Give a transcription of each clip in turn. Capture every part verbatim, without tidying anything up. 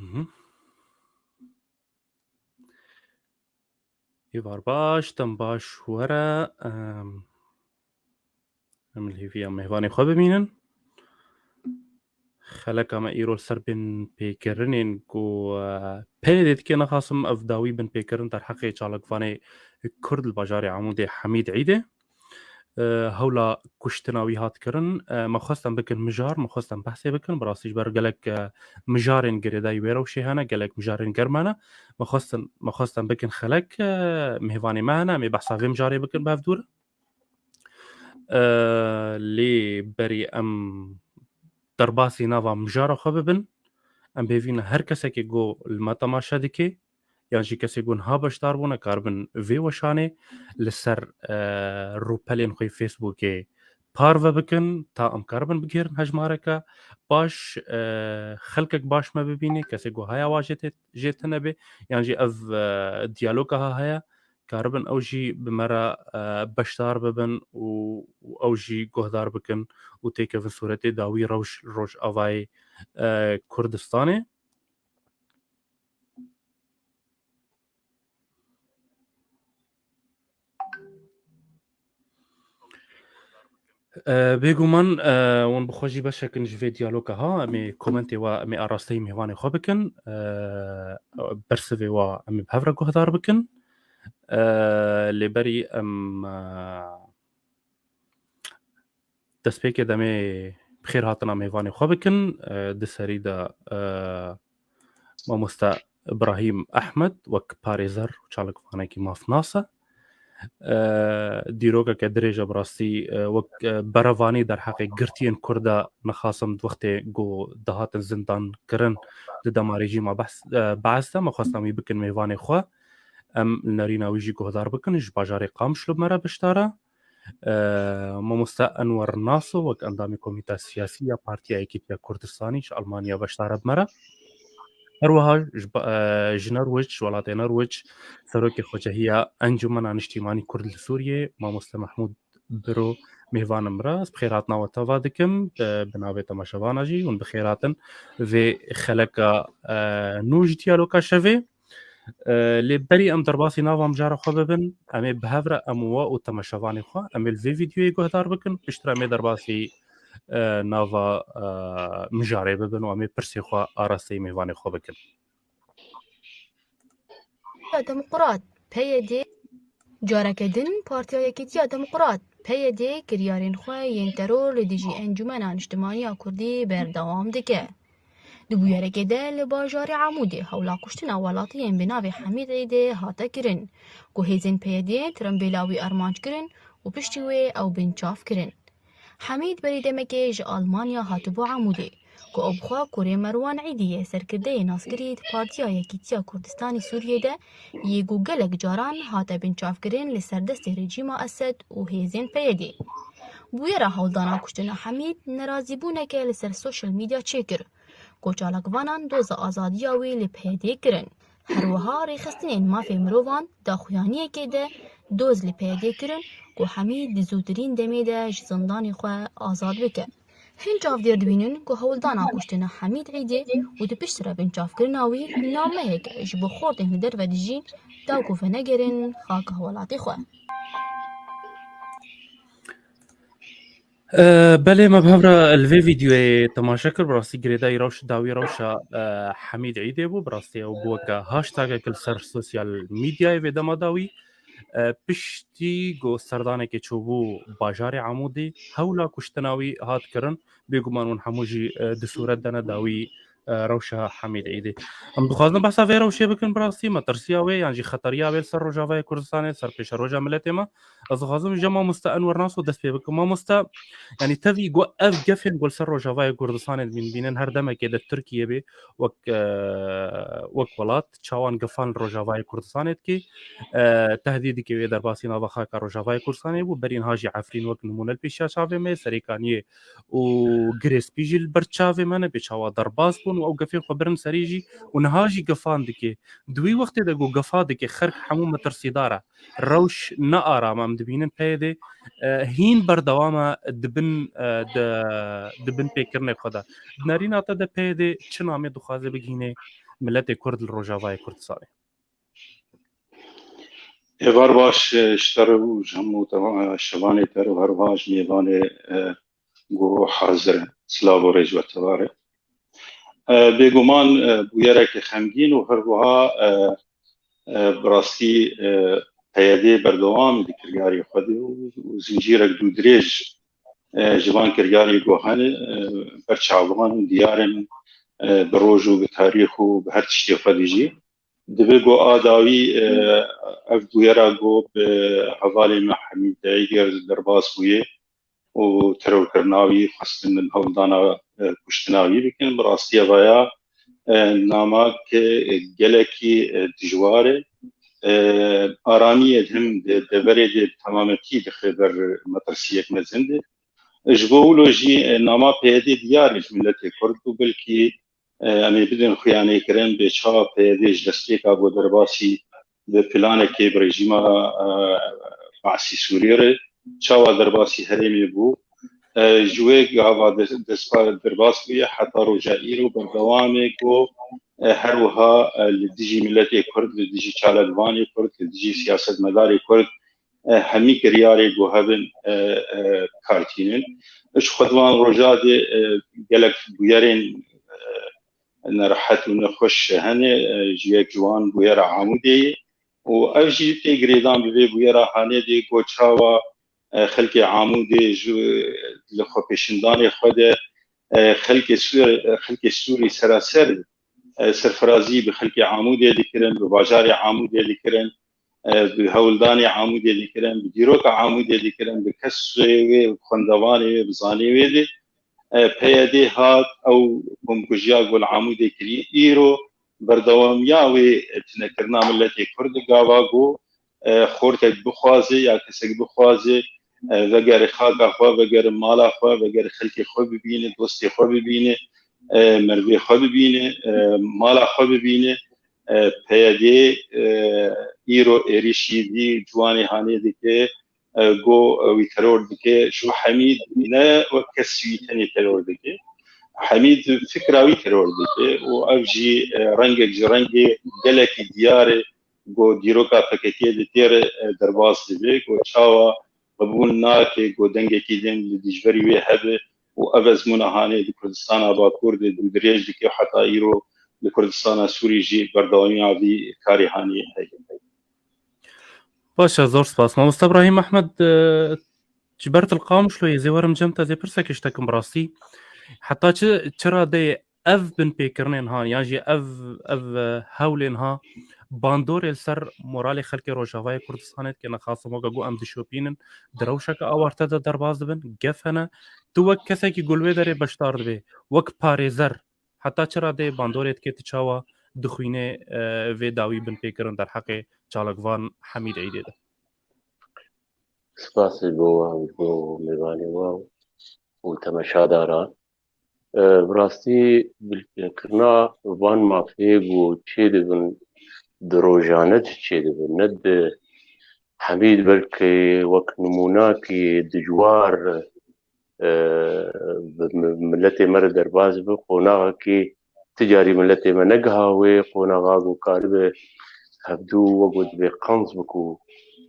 Mhm. Êvar baş, dem baş were. Em, em li hêviya mêvanê xwe bimînin. Xeleka me îro li ser binpêkirinên ku, e, peyê dê dike, nexasim ev dawî binpêkirin derheqê çalakvanê Kurd li bajarê Amûdê Hemîd Îdê. E, hewla kuştina wî hat kirin. E, me xwest em bikin mijar, me xwest em behsê bikin. Bi rastî ji ber gelek, e, mijarên girêdayî wê rewşê hene, gelek mijarên germ hene. Me xwestin, me xwest em bikin xelek, e, mêvanê me hene, em ê behsa vê mijarê bikin bi hevdû re. E, lê berî em derbasî nava mijara xwe bibin, em bêvî ne her kesekê ku li me temaşe dike, yan jî kesê ku niha beşdar bûne, karibin vê weşanê li ser, e, rûpelên xwe yê Facebookê parve bikin, ta em karibin bigihêrin hejmareke baş, e, xelkek baş me bibîne, kesê ku haya wa jê tê-, jê tune be, yan jî ev, e, diyaloga ha heye, karibin ew jî bi me re, e, beşdar bibin û, û ew jî guhdar bikin û têkevin sûretê dawî rewş Rojavayê, e, Kurdistanê. E, bêguman, e, wan bi xwe jî beşek in ji vê diyaloga ha. Em ê komentê we, em ê arasteyî mêvanê xwe bikin. E, bersivê we em ê bi hev re guhdar bikin. E, lê berî em, e, destpêkê demê bi xêr hatina mêvanê xwe bikin. E, di serî de, e, mamoste Ibrahîm Ehmed wek parêzer û çalakvanekî mafnas e. E, dîrokeke dirêj e bi rastî, e, wek, e, berevanî derheqê girtiyên Kurd e, nexasim di wextê ku dihatin zindan kirin di dema rejîma behs-, e, Bees de, me xwestin wî bikin mêvanê xwe. Em li nerîna wî jî guhdar bikin, ji bajarê Qamişlo bi me re beşdar e. E, mamoste Enwer Naso wek endamê Komîta Siyasî ya Partiya Yekîtiya Kurdistanî ji Almanya beşdar e bi me re. Her wiha ji ba-, e, ji Norwich, welatê Norwich, serokê xwecehiya Encûmena Niştîmanî Kurd li Sûriyê, mamoste Mehmûd Biro mêvan in bi re. Ez bi xêrhatina we teva dikim, e, bi navê temaşevana jî hûn bi xêr hatin vê xeleka, e, nû ji diyaloga şevê. E, lê berî em derbasî nava mijara xwe bibin, em ê bi hev re em û we û temaşevanê xwe, em ê li vê vîdyoyê guhdar bikin, piştre em ê derbasî, e, nava, e, mijarê bibin û em ê pirsê xwe arasteyî mêvanê xwe bikin. Ya Demokrat, P Y D, careke din Partiya Yekîtiya Demokrat, P Y D, kiryarên xwe yên teror li dijî Encûmena Niştimanî ya Kurdî berdewam dike. Di bûyerekê de li bajarê Amûdê hewla kuştina welatiyên bi navê Hemîd Îdê hate kirin, ku hêzên P Y D'ê tirimbêla wî armanc kirin û piştî wê ew binçav kirin. Hemîd berî demekê ji Almanya hatibû Amûdê, ku ew bi xwe kurê Merwan Îdî ye, serkirdeyê naskirî di Partiya Yekîtiya Kurdistanê Sûriyê de yê ku gelek caran hate binçavkirin li ser destê rejîma Esed û hêzên P Y D'ê. Bûyera hewldana kuştina Hemîd nerazîbûneke li ser sosyal medya çêkir, ku çalakvanan doza azadiya wî li P Y D'ê kirin. Her wiha rêxistinên mafê mirovan daxuyaniyekê de doz li P Y D'ê kirin, ku Hemîd di zûtirîn demê de ji zindanê xwe azad bike. Hin çavdêr dibînin ku hewldana kuştina Hemîd Îdê û di pişt re binçavkirina wî nameyek ji bo xortên li derve dijîn da ku venegerin xaka welatê xwe. E, belê, me bi hev re li vê vîdyoyê temaşe kir. Bi rastî girêdayî rewş, dawî rewşa, e, Hemîd Îdê bû. Bi rastî ew bû weke hashtagek li ser sosyal medyayê vê dema dawî. E, piştî ku serdanekê çûbû bajarê Amûdê, hewla kuştina wî hat kirin. Bêguman hûn hemû jî, e, di sûret de ne dawî, e, rewşa Hemîd Îdê. Em dixwazin behsa vê rewşê bikin, bi rastî me tirsiya wê yan jî xeteriya wê li ser Rojavayê Kurdistanê, ser pêşeroja miletê me. Ez dixwazim ji mamoste Enwer Naso dest pê bikim. Mamoste, yanî tevî ku ev gefên ku li ser Rojavayê Kurdistanê dibînin, her demekê di Tirkiyê bê, wek, e, wek welat, çawan gefan li Rojavayê Kurdistanê dike, e, tehdîd dike wê derbasî nava xaka Rojavayê Kurdistanê bû. Berî niha jî Efrîn wek nimûne li pêşiya çavê me ye, Serêkaniyê û Girê Spî jî li ber çavê me ne, bê çawa derbas bûn û ew gefê xwe birin serî jî û niha jî gefan dike. Di wî wextê de ku gefa dike, xelk hemû metirsîdar e. Rewş ne aram e, em dibînin P Y D, e, hîn berdewam e di bin, e, di, di bin pêkirinê xwe de. Di nerîna te de P Y D çi namê dixwaze bigihîne, miletê Kurd li Rojavayê Kurdistanê. Êvar baş, e, ji te re û ji hemû teva-, şevanê te re û her wiha ji mêvanê, e, ku hazir in. Silav û rêz we tevare. E, bêguman, e, bûyereke xemgîn û her wiha, e, e, bi rastî, e, P Y D berdewam e di kiryarê xwe de û, û zincîrek dûdirêj, e, ji van kiryarê ku hene, e, ber çavan û diyar in, e, bi roj û bi tarîx û bi her tiştê xwe de jî. Dibe ku a dawî, e, ev bûyera ku bi hevalê me Hemîd Eyger derbas bûye û terorkirina wî, xwestin hewldana, e, kuştina wî bikin. Bi rastî eva ya, e, namake gelekî, e, dijwar e. E, aramiyê him di deverê de bi temametî dixe ber metirsiyek mezin de. Ji bo wilo jî, e, nama P Y D diyar e ji miletê Kurd û belkî, e, em ê bidin xuyanê kirin bê çawa P Y D ji destpêka ku derbasî bi planekê bi rejîma, e, Baasî Sûriyê re çawa derbasî herêmê bû. E, ji wê gava des-, despa derbas bûye heta roja îro berdewam e ku, e, her wiha, e, li dijî miletê Kurd, li dijî çalakvanê Kurd, li dijî siyasetmedarê Kurd, e, hemî kiryarê ku hebin, e, e, kar tînin. Ji xwe di van roja de, e, gelek bûyerên, e, nerehet û nexweş hene, e, ji yek ji wan bûyera Amûdê ye û ev jî tê girêdan bi vê bûyera hanê de ku çawa, e, xelkê Amûdê ji li xwepêşandanê xwe de, e, xelkê Sûr-, e, xelkê Sûrî seraser, e, serfirazî bi xelkê Amûdê dikirin, bi bajarê Amûdê dikirin, e, bi hewldanê Amûdê dikirin, bi dîroka Amûdê dikirin, bi kesê wê, bi xwendevanê wê, bi zanê wê de, e, P Y D hat ew komkujiya ku li Amûdê kiriye. Îro berdewamiya wê tunekirina miletê Kurd gava ku, e, xortek bixwaze ya kesek bixwaze, e, vegere xaka xwe, vegere mala xwe, vegere xelkê xwe bibîne, dostê xwe bibîne, e, merivê xwe bibîne, e, mala xwe bibîne. E, P Y D, e, îro êrîşî dî ciwanê hanê dike, e, ku, e, wî teror dike. Ji bo Hemîd ne wek kes wî tenê teror dike. Hemîd fikra wî teror dike û ev jî, e, rengek ji rengê gelekî diyar e ku dîroka P K K de tê re, e, derbas dibe, ku çawa qebûl nake ku dengekî din li dijberî wê hebe û ev ezmûna hanê di Kurdistana Bakur de dûdirêj dike û heta îro li Kurdistana Sûrî jî berdewamiya vî karê hanê heye. Baş e, zor spas. Mamoste Ibrahîm Ehmed, e, ji ber tu li Qamişloyê, ez ê werim cem te, ez ê pirsekê ji te kim bi rastî. Heta çi, çi radeyê ev binpêkirinên han, yan jî ev, ev, e, hewlên ha, bandorê li ser moralê xelkê Rojavayê Kurdistanê dike, nexasim weke ku em dişopînin, di rewşeke awarte de derbas dibin, gef hene. Tu wek kesekî ku li wê derê beşdar dibê, wek parêzer, heta çi radeyê bandorê dike, tu çawa dixwînê, e, vê dawî binpêkirin derheqê çalakvan Hemîd Eydê de? Spas ji bo we û ji bo mêvanê we û temaşadaran. E, bi rastî bilkirina van mafê ku çêdibin, di rojane jî çêdibin, ne di hemî, belkî wek nimûnakî dijwar, e, bi mi-, miletê me re derbas bi, qonaxekî ti carî miletê me negiha wê qonaxa ku karibe hevdû wek got bê qenc bik û,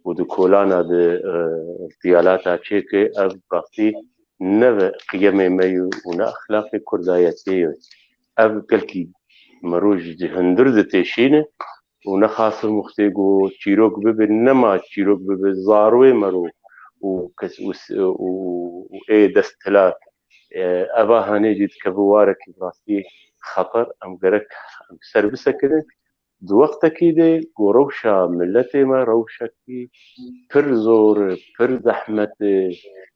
û di kolana de, e, irtiyalata çêke. Ev rastî ne qiyemê me ye û ne exlaqê kurdayetê ye. Ev gelkî mero ji hundir ditêşîne û nexasim wextê ku çîrok bibe, nema çîrok bibe, zaroyê mero û kes û s-, û, û ê dest tila, e, eva hanê jî dikeve warekî bi rastî xeter. Em gerek em ser bisekinin. Di wextekî de ku rewşa miletê me rewşekî pir zor e, pir zehmet e,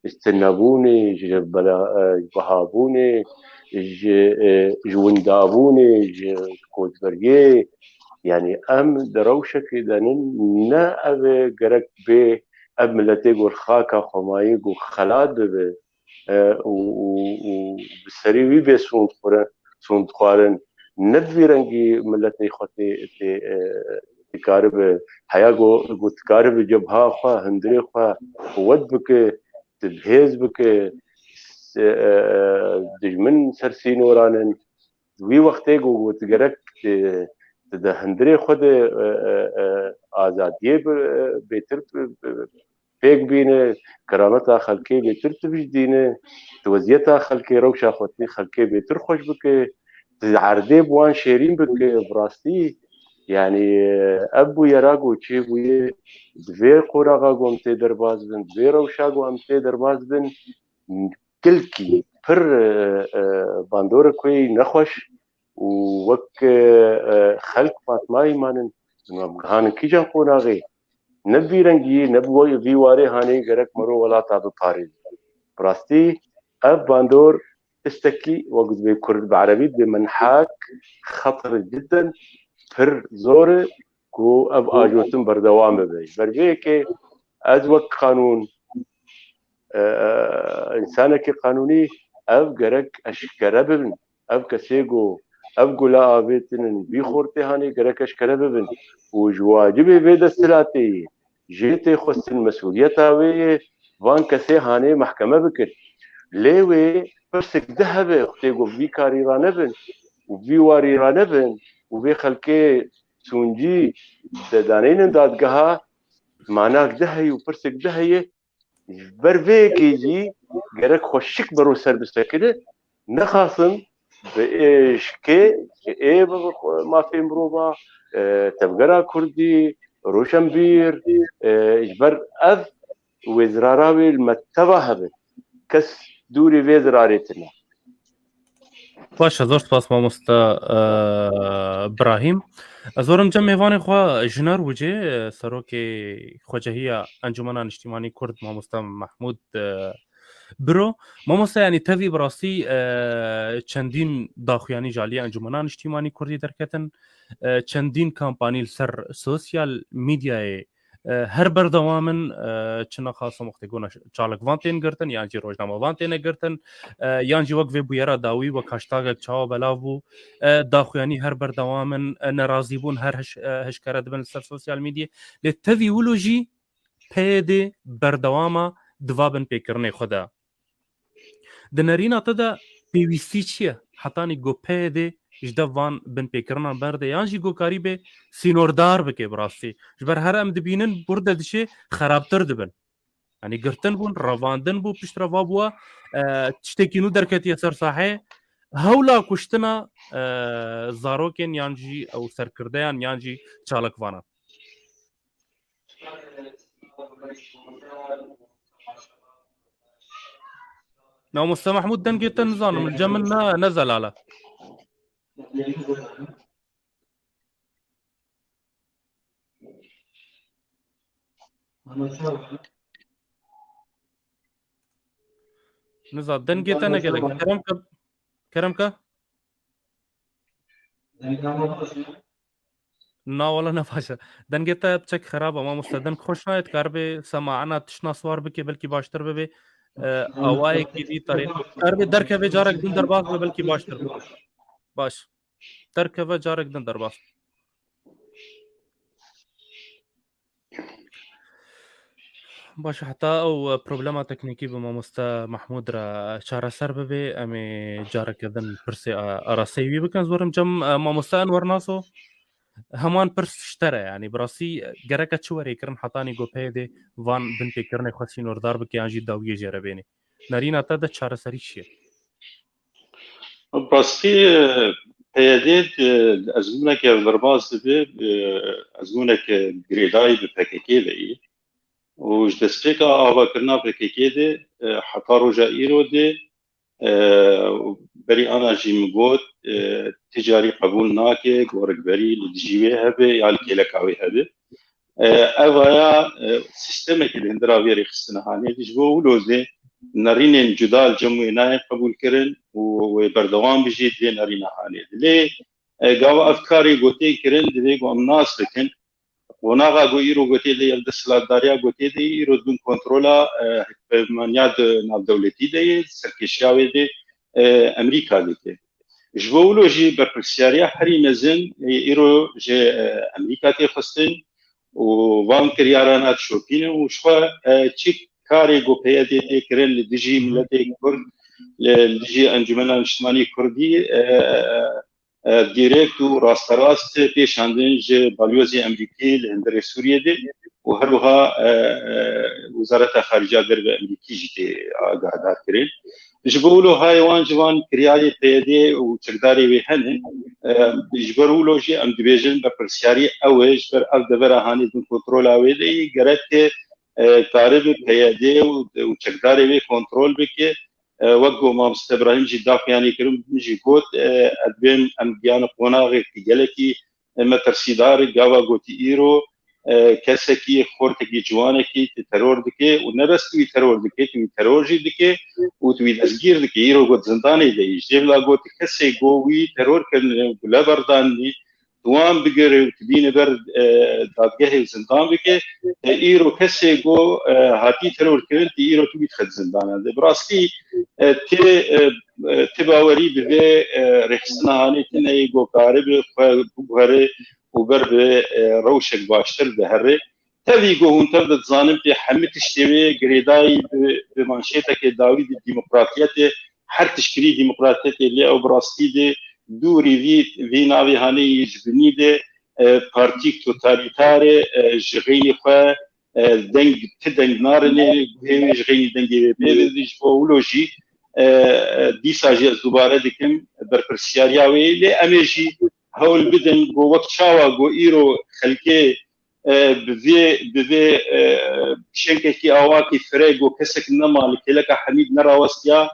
ji tunebûnê, ji bela-, e, ji bihabûnê, ji, e, ji windabûnê, ji koçberiyê. Yanî em di rewşekê de nin, ne ev e gerek bê ev miletê ku li xaka xwe mayî ku xelat bibe, e, û, û, û bi serî wî bê sûnd xwire-, sûnd xwarin. Ne bi vî rengî miletê xwe tê, tê, e, dikaribe, heya ku, ku dikaribe cebha xwe, hundirê xwe quwet bike, tu bi hêz bike, s-, e, e, dijmin ser sînoran in, Wî wextê ku got gerek tu, tu di hundirê xwe de, e, e, e, azadiyê bi, e, bêtir bi, bi, pêk bîne, kerameta xelkê bêtir tu bijdîne, tu weziyeta xelkê, rewşa xwetî xelkê bêtir xweş bike, tu erdê bi wan şêrîn bike, bi rastî, yanî, ev bûyera ku çêbûye, di vê qonaxa ku em tê derbas bin, di vê rewşa ku em tê derbas bin, kilkî pir, e, e, bandorek wê nexweş û wek, e, e, xelk Fatmayî manin, em gihanin kîjan qonaxê? Ne bi vî rengî, ne bi vî warê hanê gerek mero welata biparêze. Bi rastî ev bandor tiştekî, wek dibê kurd bi erebî dibê menhak, xetir cidden pir zor e ku ev ajotin berdewam bibe. Ji ber vê yekê ez wek qanûn, e, e, însanekî qanûnî ev gerek eşkere bibin. Ev kesê ku ev gula avêtinin vî xortê hanê gerek eşkere bibin û ji wacibê vê desthilatê yê jê tê xwestin, mesûliyeta wê yê, van kesê hanê mehkeme bikir. Lê wê pirsik di hebe, wextê ku vî karî ranebin û vî warî ranebin û vê xelkê sûncî de daneynin dadgeha, manak di heye û pirsik di heye, ji ber vê yekê jî gerek xwe şik bero ser bisekine, nexasim bi êşkê, ji ê bi mafê mirova, e, tevgera kurdî, roşenbîr, e, ji ber ev wê zirara wê li me teva hebe. Kes dûrî vê zirarê tine. Baş e, zor spas mamoste, e, Birahîm. Ez werim cem mêvanê xwe ji Norwicê, e, serokê xwecehiya Encûmena Niştîmanî Kurd, mamoste Mehmûd, e, Biro. Mamoste, yanî tevî bi rastî, e, çendîn daxuyanî ji aliyê Encûmena Niştîmanî Kurdî derketin, e, çendîn kampanî li ser sosyal medyayê e, her berdewam in, e, çi nexasim wextê ku çalakvan tên girtin, yan jî rojnamevan têne girtin, e, yan jî wek vê bûyera dawî wek hashtagek çawa belav bû, e, daxuyanî her berdewam in, e, nerazîbûn her hiş-, e, hişkere dibin li ser sosyal medyê. Lê tevî wilo jî P Y D berdewam e di va binpêkirinê xwe de. Di nerîna te de pêwîstî çi ye? Hetanî ku P Y D ji dev van binpêkirinan berde yan jî ku karîbe sînordar bike bi rastî. Ji ber her em dibînin burde diçe xerabtir dibin. Yanî girtin bûn, revandin bû, piştre va bûa, e, tiştekî nû derketiye ser saheyê. Hewla kuştina, e, zarokên yan jî ew serkirdeyan yan jî çalakvanan. Mamoste Mehmûd, dengê te nizanim, li cem min ne, ne zelal e. Niza, dengê te ne gelek. Kerem ke, kerem ke. Na wele ne baş e. Dengê te piçek xerab e mamoste. Deng xweş nayê, dikaribê semaena tiştna siwar bikê, belkî baştir bibê. E, awayekî dî tarî. Dikaribê derkevê carek din derbas be, belkî baştir bibê. Baş. Derkeve carek din derbas. Baş, heta ew, e, problema teknîkî bi mamoste Mehmûd re çareser bibe, em ê careke din pirsê, e, araseyî wî bikin. Zorim cem, e, mamoste Enwer Naso, heman pirs ji te re, yanî bi rastî, e, gereke çi were kirin hetanî ku P Y D van binpêkirinê xwe sînordar bike yan jî dawiyê jê re bêne? Nerîna te de çareserî çi ye? Bi rastî, e, P Y D, e, ezmûneke derbas dibe, e, ezmûneke girêdayî bi P K K de ye. Û ji destpêka avakirina P K K de, e, heta roja îro de, e, berî ana jî min got, e, ti carî qebûl nake ku rikberî li dijî wê hebe ya li kêleka wê hebe. E, ev aya, e, sîstemekî li hindira vê rêxistina hanê, ji bo wilo dê nerînên cuda li cem wê nayên qebûlkirin û wê berdewam bijî di vê nerîna hanê de. Lê, e, gava ev karê ku tê kirin, divê ku em nas bikin, qonaxa ku îro ku tê de ye, li desthilatdariya ku tê de ye, îro di bin kontrola, e, hikmaniya di navdewletî de ye, serkêşiya wê de, e, Amerîka dike. Ji bo wilo jî berpirsyariya herî mezin, e, îro ji, e, Amerîka tê xwestin û van kiryarana dişopînin û ji xwe, e, çi karê ku P Y D tê kirin li dijî miletê Kurd, li, li dijî Encûmena Niştimanî Kurdî, e, e, e, direkt û rasterast tê şandin ji balyozê Emerîkî li hundirê Sûriyê de û her wiha, e, e, Wezareta Xarica Derve Emerîkî jî tê agahdar kirin. Ji bo wilo hayê wan ji van kiryarê P Y D û çekdarê wê hene. E, ji ber wilo jî em dibêjin berpirsiyarî ew e, ji ber ev devera hanê bin kontrola wê de yî, gerek e, karibe P Y D û, û çekdarê wê kontrol bike. E, wek ku mamoste Ibrahîm jî daxuyanî kirin, min jî got, e, ez dibêm em giyane qonaxekî gelekî, e, metirsîdar, gava gotî îro, e, kesekî, xortekî ciwanekî tu teror dike û ne bes tu wî teror dike, tu wî teror jî dike û tu wî destgîr dike. Îro got zindanê de yî. Ji vê bila got kesê go wî teror kirine, gule berdanî, tu wan bigire û tu bîne ber, e, dadgehê û zindan bike. E, îro kesê go, e, hatî teror kirin, tu îro tu wî dixit zindanan de. Bi rastî, e, tê, e, e, ti bawerî bi vê, e, rêxistina hanê tune ye ku karibe xwe biguhere û ber bi, e, rewşek baştir dihere. Tevî ku hûn tev dizanin pê hemî tiştê wê girêdayî bi, bi manşêtekê dawî bi demokratiyetê, her tişt kirî demokratiyetê lê ew bi rastî de dûrî vî, vî navê hanê yî ji binî de, e, partîk totalîtar e, e, ji xeynî xwe, e, deng, ti deng narine, guhê wê ji xeynî dengê wê bê, ji bo wilo jî, e, e, dîsa jî ez dubare dikim, berpirsiyariya wê, lê em ê jî hewl bidin, go wek çawa go îro xelkê, e, bi vê, bi vê, e, şenkekî awakî fire, go kesek nema li kêleka Hemîd nerawestiya,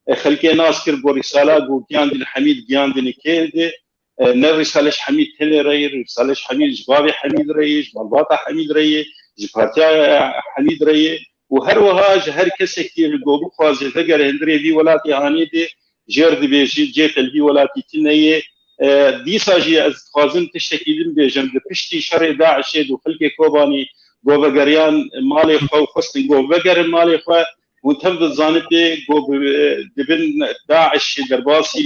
e, xelkê nas kir, go Rîsala, go giyandin Hemîd, giyandin kê de, e, ne Rîsale ji Hemîd tenê re ye, Rîsale ji Hemîd ji bavê Hemîd re ye, ji malbata Hemîd re ye, ji partiya Hemîd re ye û her wiha ji her kesekî li go bixwaze vegere hundirê vî welatê hanê de jêr dibêjî, cê te li vî welatî tune ye. E, dîsa jî ez dixwazim tiştekî din bêjim, di piştî şerê DAIŞê de xelkê Kobanî go vegeriyan malê xwe û xwestin go vegerin malê xwe, hûn tev dizanibê ku bi, dibin DAIŞ derbasî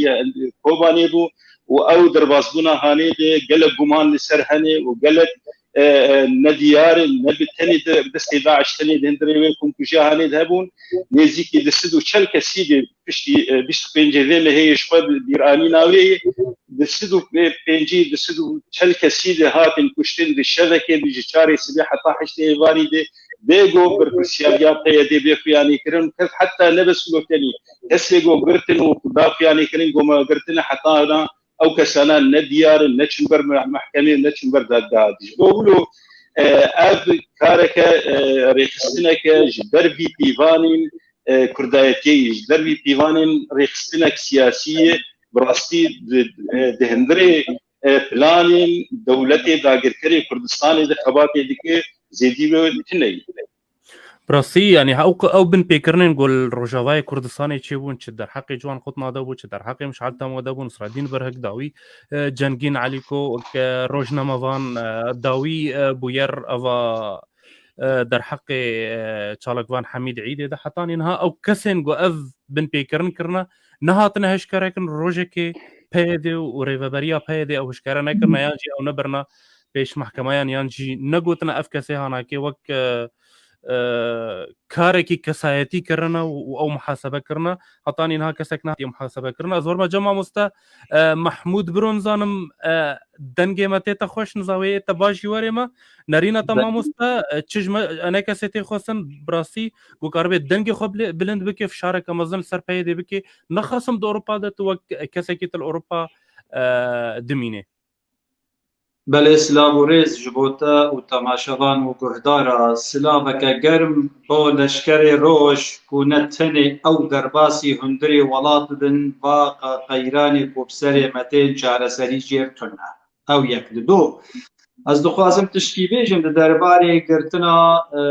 Kobanê bû û ew derbasbûna hanê de gelek guman li ser hene û gelek, e, e, nediyar in, ne bi tenê de, destê DAIŞ tenê di hundirê wê komkujiya hanê de hebûn. Nêzîkî di sed û çel kesî de piştî, e, bîst û pêncê vê mehê yê ji xwe bîranîna wê ye. Di sed û pêncî, di sed û çel kesî de hatin kuştin di şevekê de ji çarê sibê heta heştê êvarî de bê go berpirsiyariya P Y D bê xuyanî kirin, kev heta ne bes wilo tenî kesê go girtin û da xuyanî kirin, go me girtine heta hina ew kesana ne diyar in, ne çin ber me-, mehkemê, ne çin ber dadgeha. Ji bo wilo, e, ev kareke, e, rêxistineke ji dervî pîvanên, e, kurdayetiyê, ji dervî pîvanên rêxistinek siyasî ye, bi rastî di, e, di hundirê, e, planên dewletê dagirkerê Kurdistanê de xebatê dike, zêdî wê tune ye. Bi rastî, yanî, ew, ew binpêkirinên ku li Rojavayê Kurdistanê çêbûn, çi derheqê Ciwan Qutna de bû, çi derheqê Mişal Temo de bû, Nisredîn Birhik dawî, e, Cengîn Elîko, wek, e, rojnamevan, e, dawî, e, bûyer eva, e, derheqê, e, çalakvan Hemîd Îdê de. Hetanî niha ew kesên ku ev binpêkirin kirine, nehatine eşkere kirin, rojekê P Y D û rêveberiya P Y D ew eşkere nekirine, yan jî ew nebirine pêş mehkemeyan, yan jî negotine ev kesê hanakê wek, e, e, karekî kesayetî kirine û, û ew muhasebe kirine. Hetanî niha kesek nehatiye muhasebe kirine. Ez werme cem mamoste, e, Mehmûd Biro, nizanim, e, dengê me tê te xweş, niza wê yê te baş jî werê me. Nerîna te mamoste, e, çi ji me, e, ne kesê tê xwestin, bi rastî, ku karibe dengê xwe bile-, bilind bike, fişareke mezin li ser P Y D bike. Nexasim di Ewropa de tu wek kesekî tu li Ewropa, e, dimînê. Belê, silav û rêz ji bo te û temaşevan û guhdara. Silaveke germ bo leşkerê roj ku ne tenê ew derbasî hundirê welat dibin, va qe-, qeyranê ku bi serê me tên çareserî jêr tune. Ew yek. Di du, ez dixwazim tiştkî bêjim di derbarê girtina, e,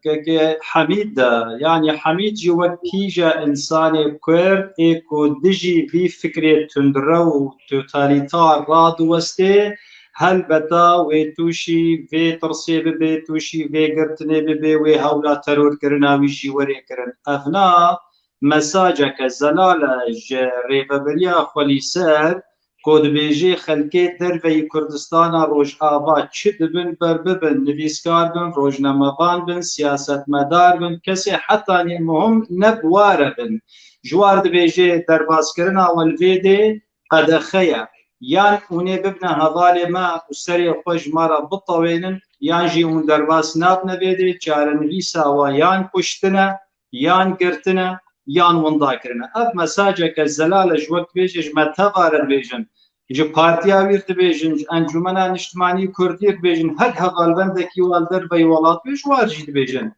Keke Hemîd de. Yanî Hemîd jî wek kîja însanê Kurd ê ku dijî vî fikrê tundrew û totalîtar radiwestê, helbeta wê tûşî vê tirsê bibe, tûşî vê girtinê bibe, wê hewla terorkirina wî jî were kirin. Ev na mesajeke zelal e ji rêveberiya xwelîser, ku dibêje xelkê derveyî Kurdistana Rojava çi dibin ber bibin, nivîskar bin, rojnamevan bin, siyasetmedar bin, kesê hetanî muhim ne bi ware bin. Ji war dibêje derbaskirina we li vê dê qedexe ye. yan hûn ê bibine hevalê me û serê xwe ji me re bitewênin, yan jî hûn derbas nabine vê dê, çarenivîsa we yan kuştin e, yan girtin e, yan winda kirine. Ev mesajeke zelal e, ji wek dibêje ji me teva re dibêjin, ji Partiya wî re dibêjin, ji Encûmena Niştimanî Kurdî re dibêjin, her hevalbendekî wa li derveyî welat bê ji war jî dibêjin.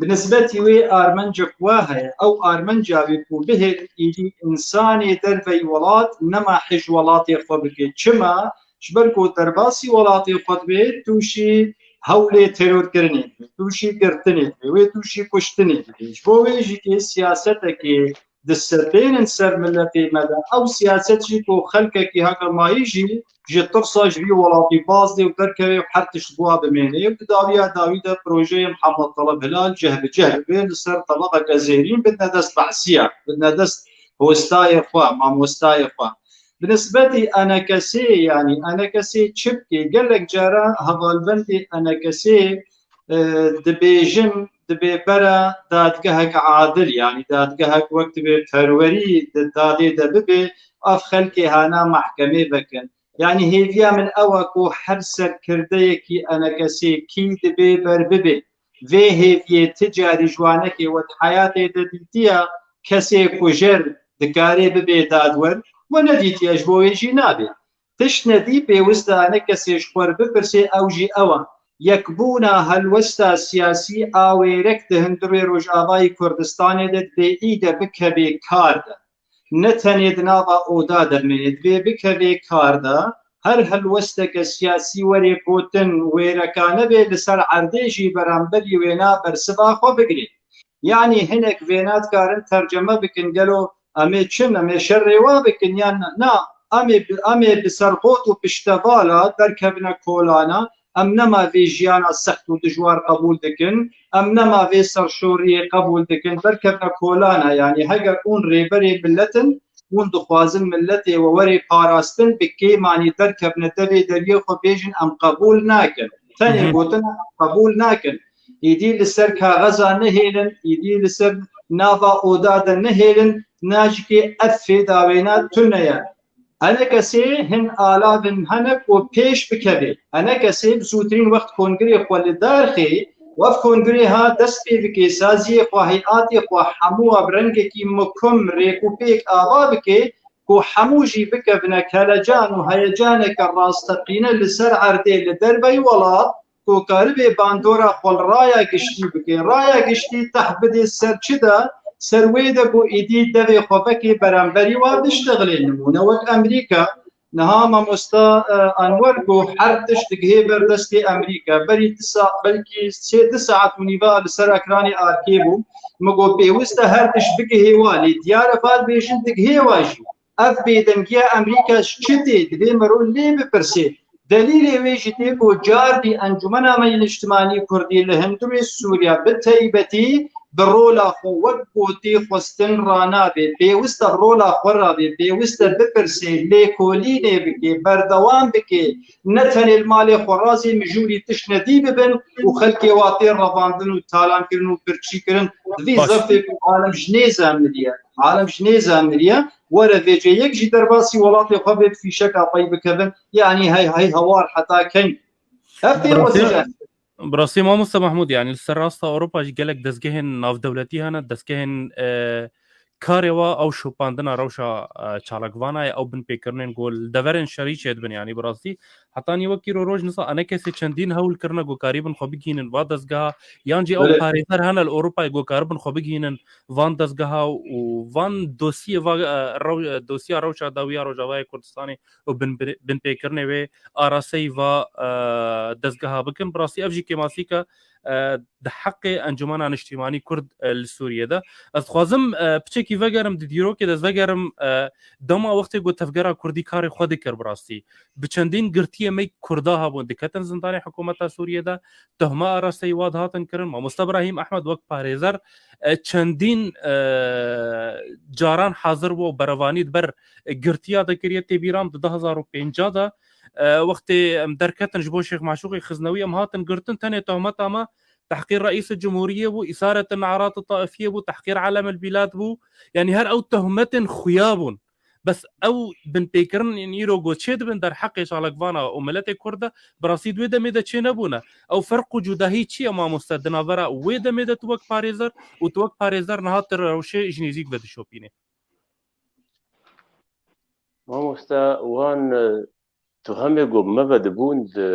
Bi nisbetî wê armencek wa heye, ew armenca wê ku bihêlin, îdî însanê derveyî welat nema hij welatê xwe bike. Çima? Ji ber ku derbasî welatê xwe dibe, tûşî hewlê terorkirinê dibe, tûşî girtinê dibe, wê tûşî kuştinê dibe. Ji bo wê jî kê siyasetekê disepênin ser miletê me de, ew siyaset jî ku xelkekî heke mayî jî ji tirsa ji vî welatî baz dê û derkeve û her tişt bi wa bimêne û di dawiya dawî de projeyê Mihemed Teleb Hilal cih bi cih bibe, li ser tebeqeke zêrîn bidine dest behsiya, bidine dest hostayê xwe, mamostayê xwe. Bi nisbetî ENKSê, yanî ENKSê çi bike? Gelek cara hevalbendê ENKSê, e, dibêjin, dibê bere dadgehek adil, yanî dadgehek wek dibê perwerî di dadê de bibe, ev xelkê hana mehkemê vekin. Yanî hêviya min ew e ku her serkirdeyekî ENKSê kî dibê ber bibe. Vê hêviyê ti carî ji wanekê we di heyatê de dîtiye, kesê kujer dikarê bibê dadwer, we nedîtiye, ji bo wê jî nabê. Tişt nedî pêwist e ne kesê ji xwe re bipirse, ew jî ew e. Yekbûna helwesta siyasî a wêrek di hundirê Rojavayê Kurdistanê de dibê îde bikevê kar de. Ne tenê di nava oda de bimêne, dibê bikevê kar de, her helwesteke siyasî were gotin, wêrekane bê li ser erdê jî beramberî wêna bersiva xwe bigirê. Yanî hinek vêna dikarin terceme bikin, gelo em ê çin, em ê şerê wa bikin yan na? Em ê bi, em ê bi serqot û piştevala derkevine kolana, em nema vê jiyana sext û dijwar qebûl dikin, em nema vê serşoriyê qebûl dikin, derkevine kolana. Yanî heger hûn rêberê milet in, hûn dixwazin miletê we were parastin, bi kêmanî derkevine devê deriyê xwe bêjin, em qebûl nakin. Tenê gotin em qebûl nakin. Îdî li ser kaxeza nehêlin, îdî li ser nava oda de nehêlin, najikê ev fêda wêna tune ye. ENKSê hin alavin hene ku pêş bikeve. ENKSê bi zûtirîn wext kongirê xwe li dar xê, wef kongirê ha dest pê bike, saziyê xwe, heyatê xwe, hemû wa bi rengekî mukim rêk û pêk ava bike, ku hemû jî bikevine kelecan û heyecaneke rasteqîne li ser erdê li derveyî welat, ku karibe bandora xwe li raya giştî bike. Raya giştî teh bidê ser çi de? Ser wê de ku êdî devê xwe vekê beramberî wa biştexilê. Nimûne wek Amerîka. Niha mamosta, e, Enwer ku her tişt digihê ber destê Amerîka. Berî du sa-, belkî sê du saet û nîva li ser ekranê arkê bû. Min got pêwist e her tişt bigihê wa. Lê diyar e va dibêjin digihê wa jî. Ev bêdengiya Amerîka ji çi tê? Divê merov lê bipirse. Delîlê wê jî tê ku cardî Encûmena me yê Niştimanî Kurdî li hundirê Sûriya bi taybetî bi rola xwe wek ku tê xwestin ranabe. Pêwist e rola xwe rabe, pêwist e bipirse, lêkolînê bike, berdewam bike. Ne tenê li malê xwe razê mijûrî tişt nedî bibin û xelkê wa tê revandin û talankirin û birçîkirin. Di vî Baş. zefê ku alem ji nêza miriye. Alem ji nêza miriye. Were vêce yek jî derbasî welatê xwe bê, bi fîşeka xwe yî bikevin. Yanî hey, hey hawar heta keng? Ev tê Bi rastî, xwezî bi rastî mamoste Mahmûd, yanî li ser rasta Ewropa jî gelek dezgehên navdewletî hene, dezgehên, e, karê wa ew şopandina rewşa, e, çalakvana ye, ew binpêkirinên ku li deverên şerî çêdibin, yanî bi rastî hetanî wekî ro roj nisa ENKSê çendîn hewl kirine ku karîbin xwe bigihînin va dezgeha, yan jî ew Belê. parêzer hene li Ewropayê ku karibin xwe bigihînin van dezgeha û van dosiyê va, e, rew-, e, dosiya rewşa dawiya Rojavayê Kurdistanê û bin-, binpêkirinê wê araseyî va, e, dezgeha bikin. Bi rastî ev jî kêmasîka, e, di heqê Encûmena Niştîmanî Kurd, e, li Sûriyê de. Ez dixwazim, e, piçekî vegerim di dîrokê de, ez vegerim, e, dema wextê ku Tevgera Kurdî karê xwe dikir bi rastî. Bi çendîn girtiyê me Kurda hebûn, diketin zindanê hikûmeta Sûriyê de, tohma arasteyî wa dihatin kirin. Mamoste Birahîm Ehmed wek parêzer, e, çendîn, e, caran hazir bû û berevanî di ber, e, girtiya de kiriye. Tê bîra min di du hezar û pêncî de, e, wextê em derketin ji bo Şêx Maşûqê Xiznewî, em hatin girtin, tenê tohmeta me tehqîr Reîsê Cumhuriyê bû, îsaret narat taifiyê bû, tehqîr alem el bîlad bû. Yanî her ew tohmetên xuya bûn. Bes ew binpêkirin yên îro ku çêdibin derheqê çalakvana û miletê Kurd de, bi rastî di wê demê de çênebûne. Ew ferq û cudahî çi ye mamoste di navbera wê demê de tu wek parêzer û tu wek parêzer niha tu rewşê ji nêzîk ve dişopînî? Mamoste, wan, e, tu hemê ku me ve dibûn, di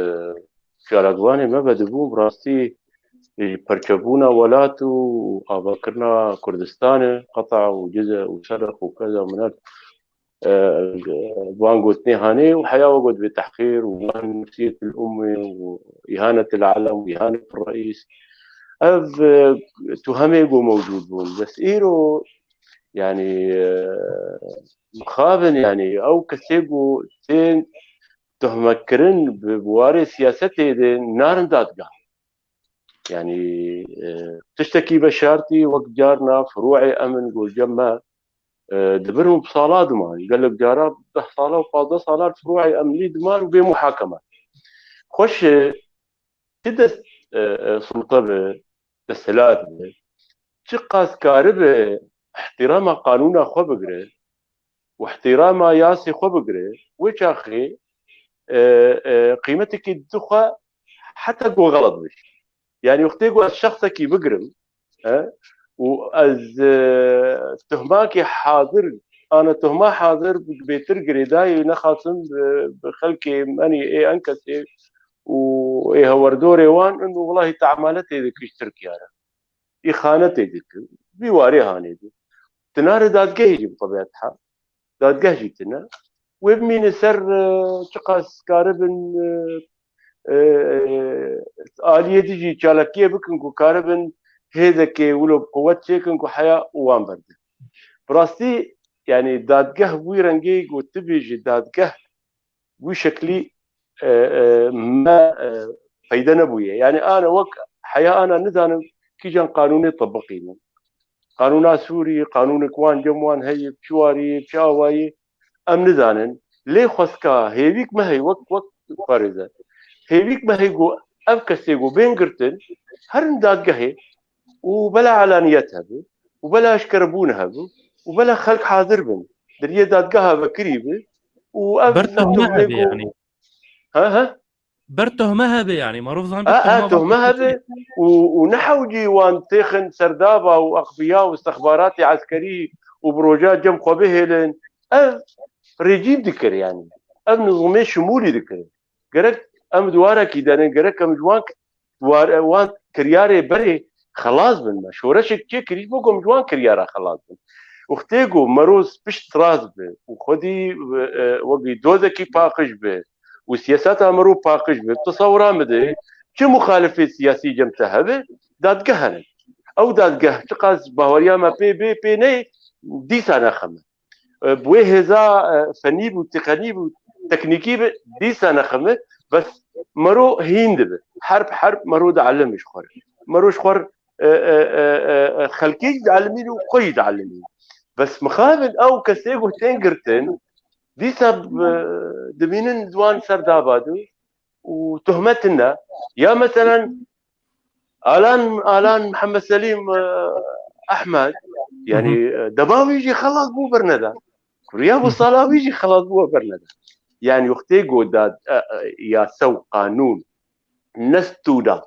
çalakvanê me ve dibûn, bi rastî, e, perçebûna welat û avakirina Kurdistanê, qeta û cize û serq û keza minet, e, van gotinê hanê û heya we got vê tehqîr û van nefsiyetil umme û ihanetil alem û ihanetil reis. Ev, e, tu hemê ku mewcûd bûn. Bes îro, yani, e, mixabin, yani, ew kesê ku tên tohmetkirin bi, bi warê siyasetê de narin dadgah. Yani, e, tiştekî veşartî wek carna firûê em in ku cem me, e, dibirin û bi sala diman. Gelek cara deh sala û pazdeh sala firûê emnî diman û bê muhakeme. Xweş, e, çi dest, e, e, sulta be, desthilat be, çiqas karibe ihtirama qanûna xwe bigire û ihtirama yasê xwe bigire, wê çaxê, e, e, qîmetekî dixwe heta ku xelet bî. Yani wextê ku ez şexsekî bigirim, e, û ez, e, tuhmakê hazir, ana tuhma hazir bêtir girêdayî nexasim bi, bi xelkê menî ê enkesê û ê hewerdorê wan in û welahî te emaletê dikir ji Tirkiye re. Îxanetê dikir. Vî warê hanê dî. Tinare dadgehê jî bi tebiat hal. Dadgeh jî tine. Wê bimîne ser, e, çiqas karibin, e, e, aliyê dijî çalakiyê bikin ku karibin hêzekê wilo bi quwet çêkin ku heya û wan berdin. Bi rastî, yani dadgeh wî rengê ku tu bêjî dadgeh wî şeklî, e, e, me, e, peyde nebûye. Yani ana wek heya ana nizanin kîjan qanûnê tebiqînin. Qanûna Sûrî, qanûnek wan cem wan heye, bi çi warî, bi çi awayî, em nizanin. Lê xwestka hêvîk me heye wek, wek parêzer. Hêvîk me heye ku ev kesê ku bên girtin, herin dadgehê û bela elaniyet hebe û bela eşkerebûn hebe û bela xelk hazir bin. Deriyê dadgeha vekirî bi û ev Ber tuhme tuhmê hebe ku yani. Ha, ha? Ber tuhme hebe yani. Maruf zan ber A, a, tuhme tuhme hebe û, û ne hewcî wan têxin serdaba û axbiya û istixbaratê eskerî û bi roja cem xwe bihêlin. Ev rejîm dikir yani. Ev nizamê şimûlî dikir. Gerek em di warekî de ne, gerek em ji wan, war, wan kiryarê berê xelas bin me. Şoreşek çêkirî bo ku em ji wan kiryara xelas bin. Wextê ku mero pişt rast bi û xwedî, e, e, wekî dozekî paqij bi û siyaseta mero paqij bi, tesewira min de çi muxalifê siyasî cem te hebe, dadgeh hene. Ew dadgeh çiqas baweriya me pê bê, pê neyê, dîsa nexeme. E, bi wê hêza, e, fenî bû, teqenî bû, teknîkî bi, dîsa nexeme. Bes mero hîn dibe. Herb, herb mero dielime ji xwe re. Mero ji xwe re, e, e, e, e, e, xelkê jî dielimîn û xwe jî dielimîn. Bes mixabin ew kesê ku tên girtin, dîsa, e, dimînin di wan serdaba de û tuhmet tune. Ya meselen, Alan, Alan Mihemed Selîm, e, Ehmed, yani, Hı hı. e, dema wî jî xelas bû berneda. Kuriya bû Hı hı. sala wî jî xelas bû berneda. Yani, wextê ku da, e, e, yasa û qanûn nestûna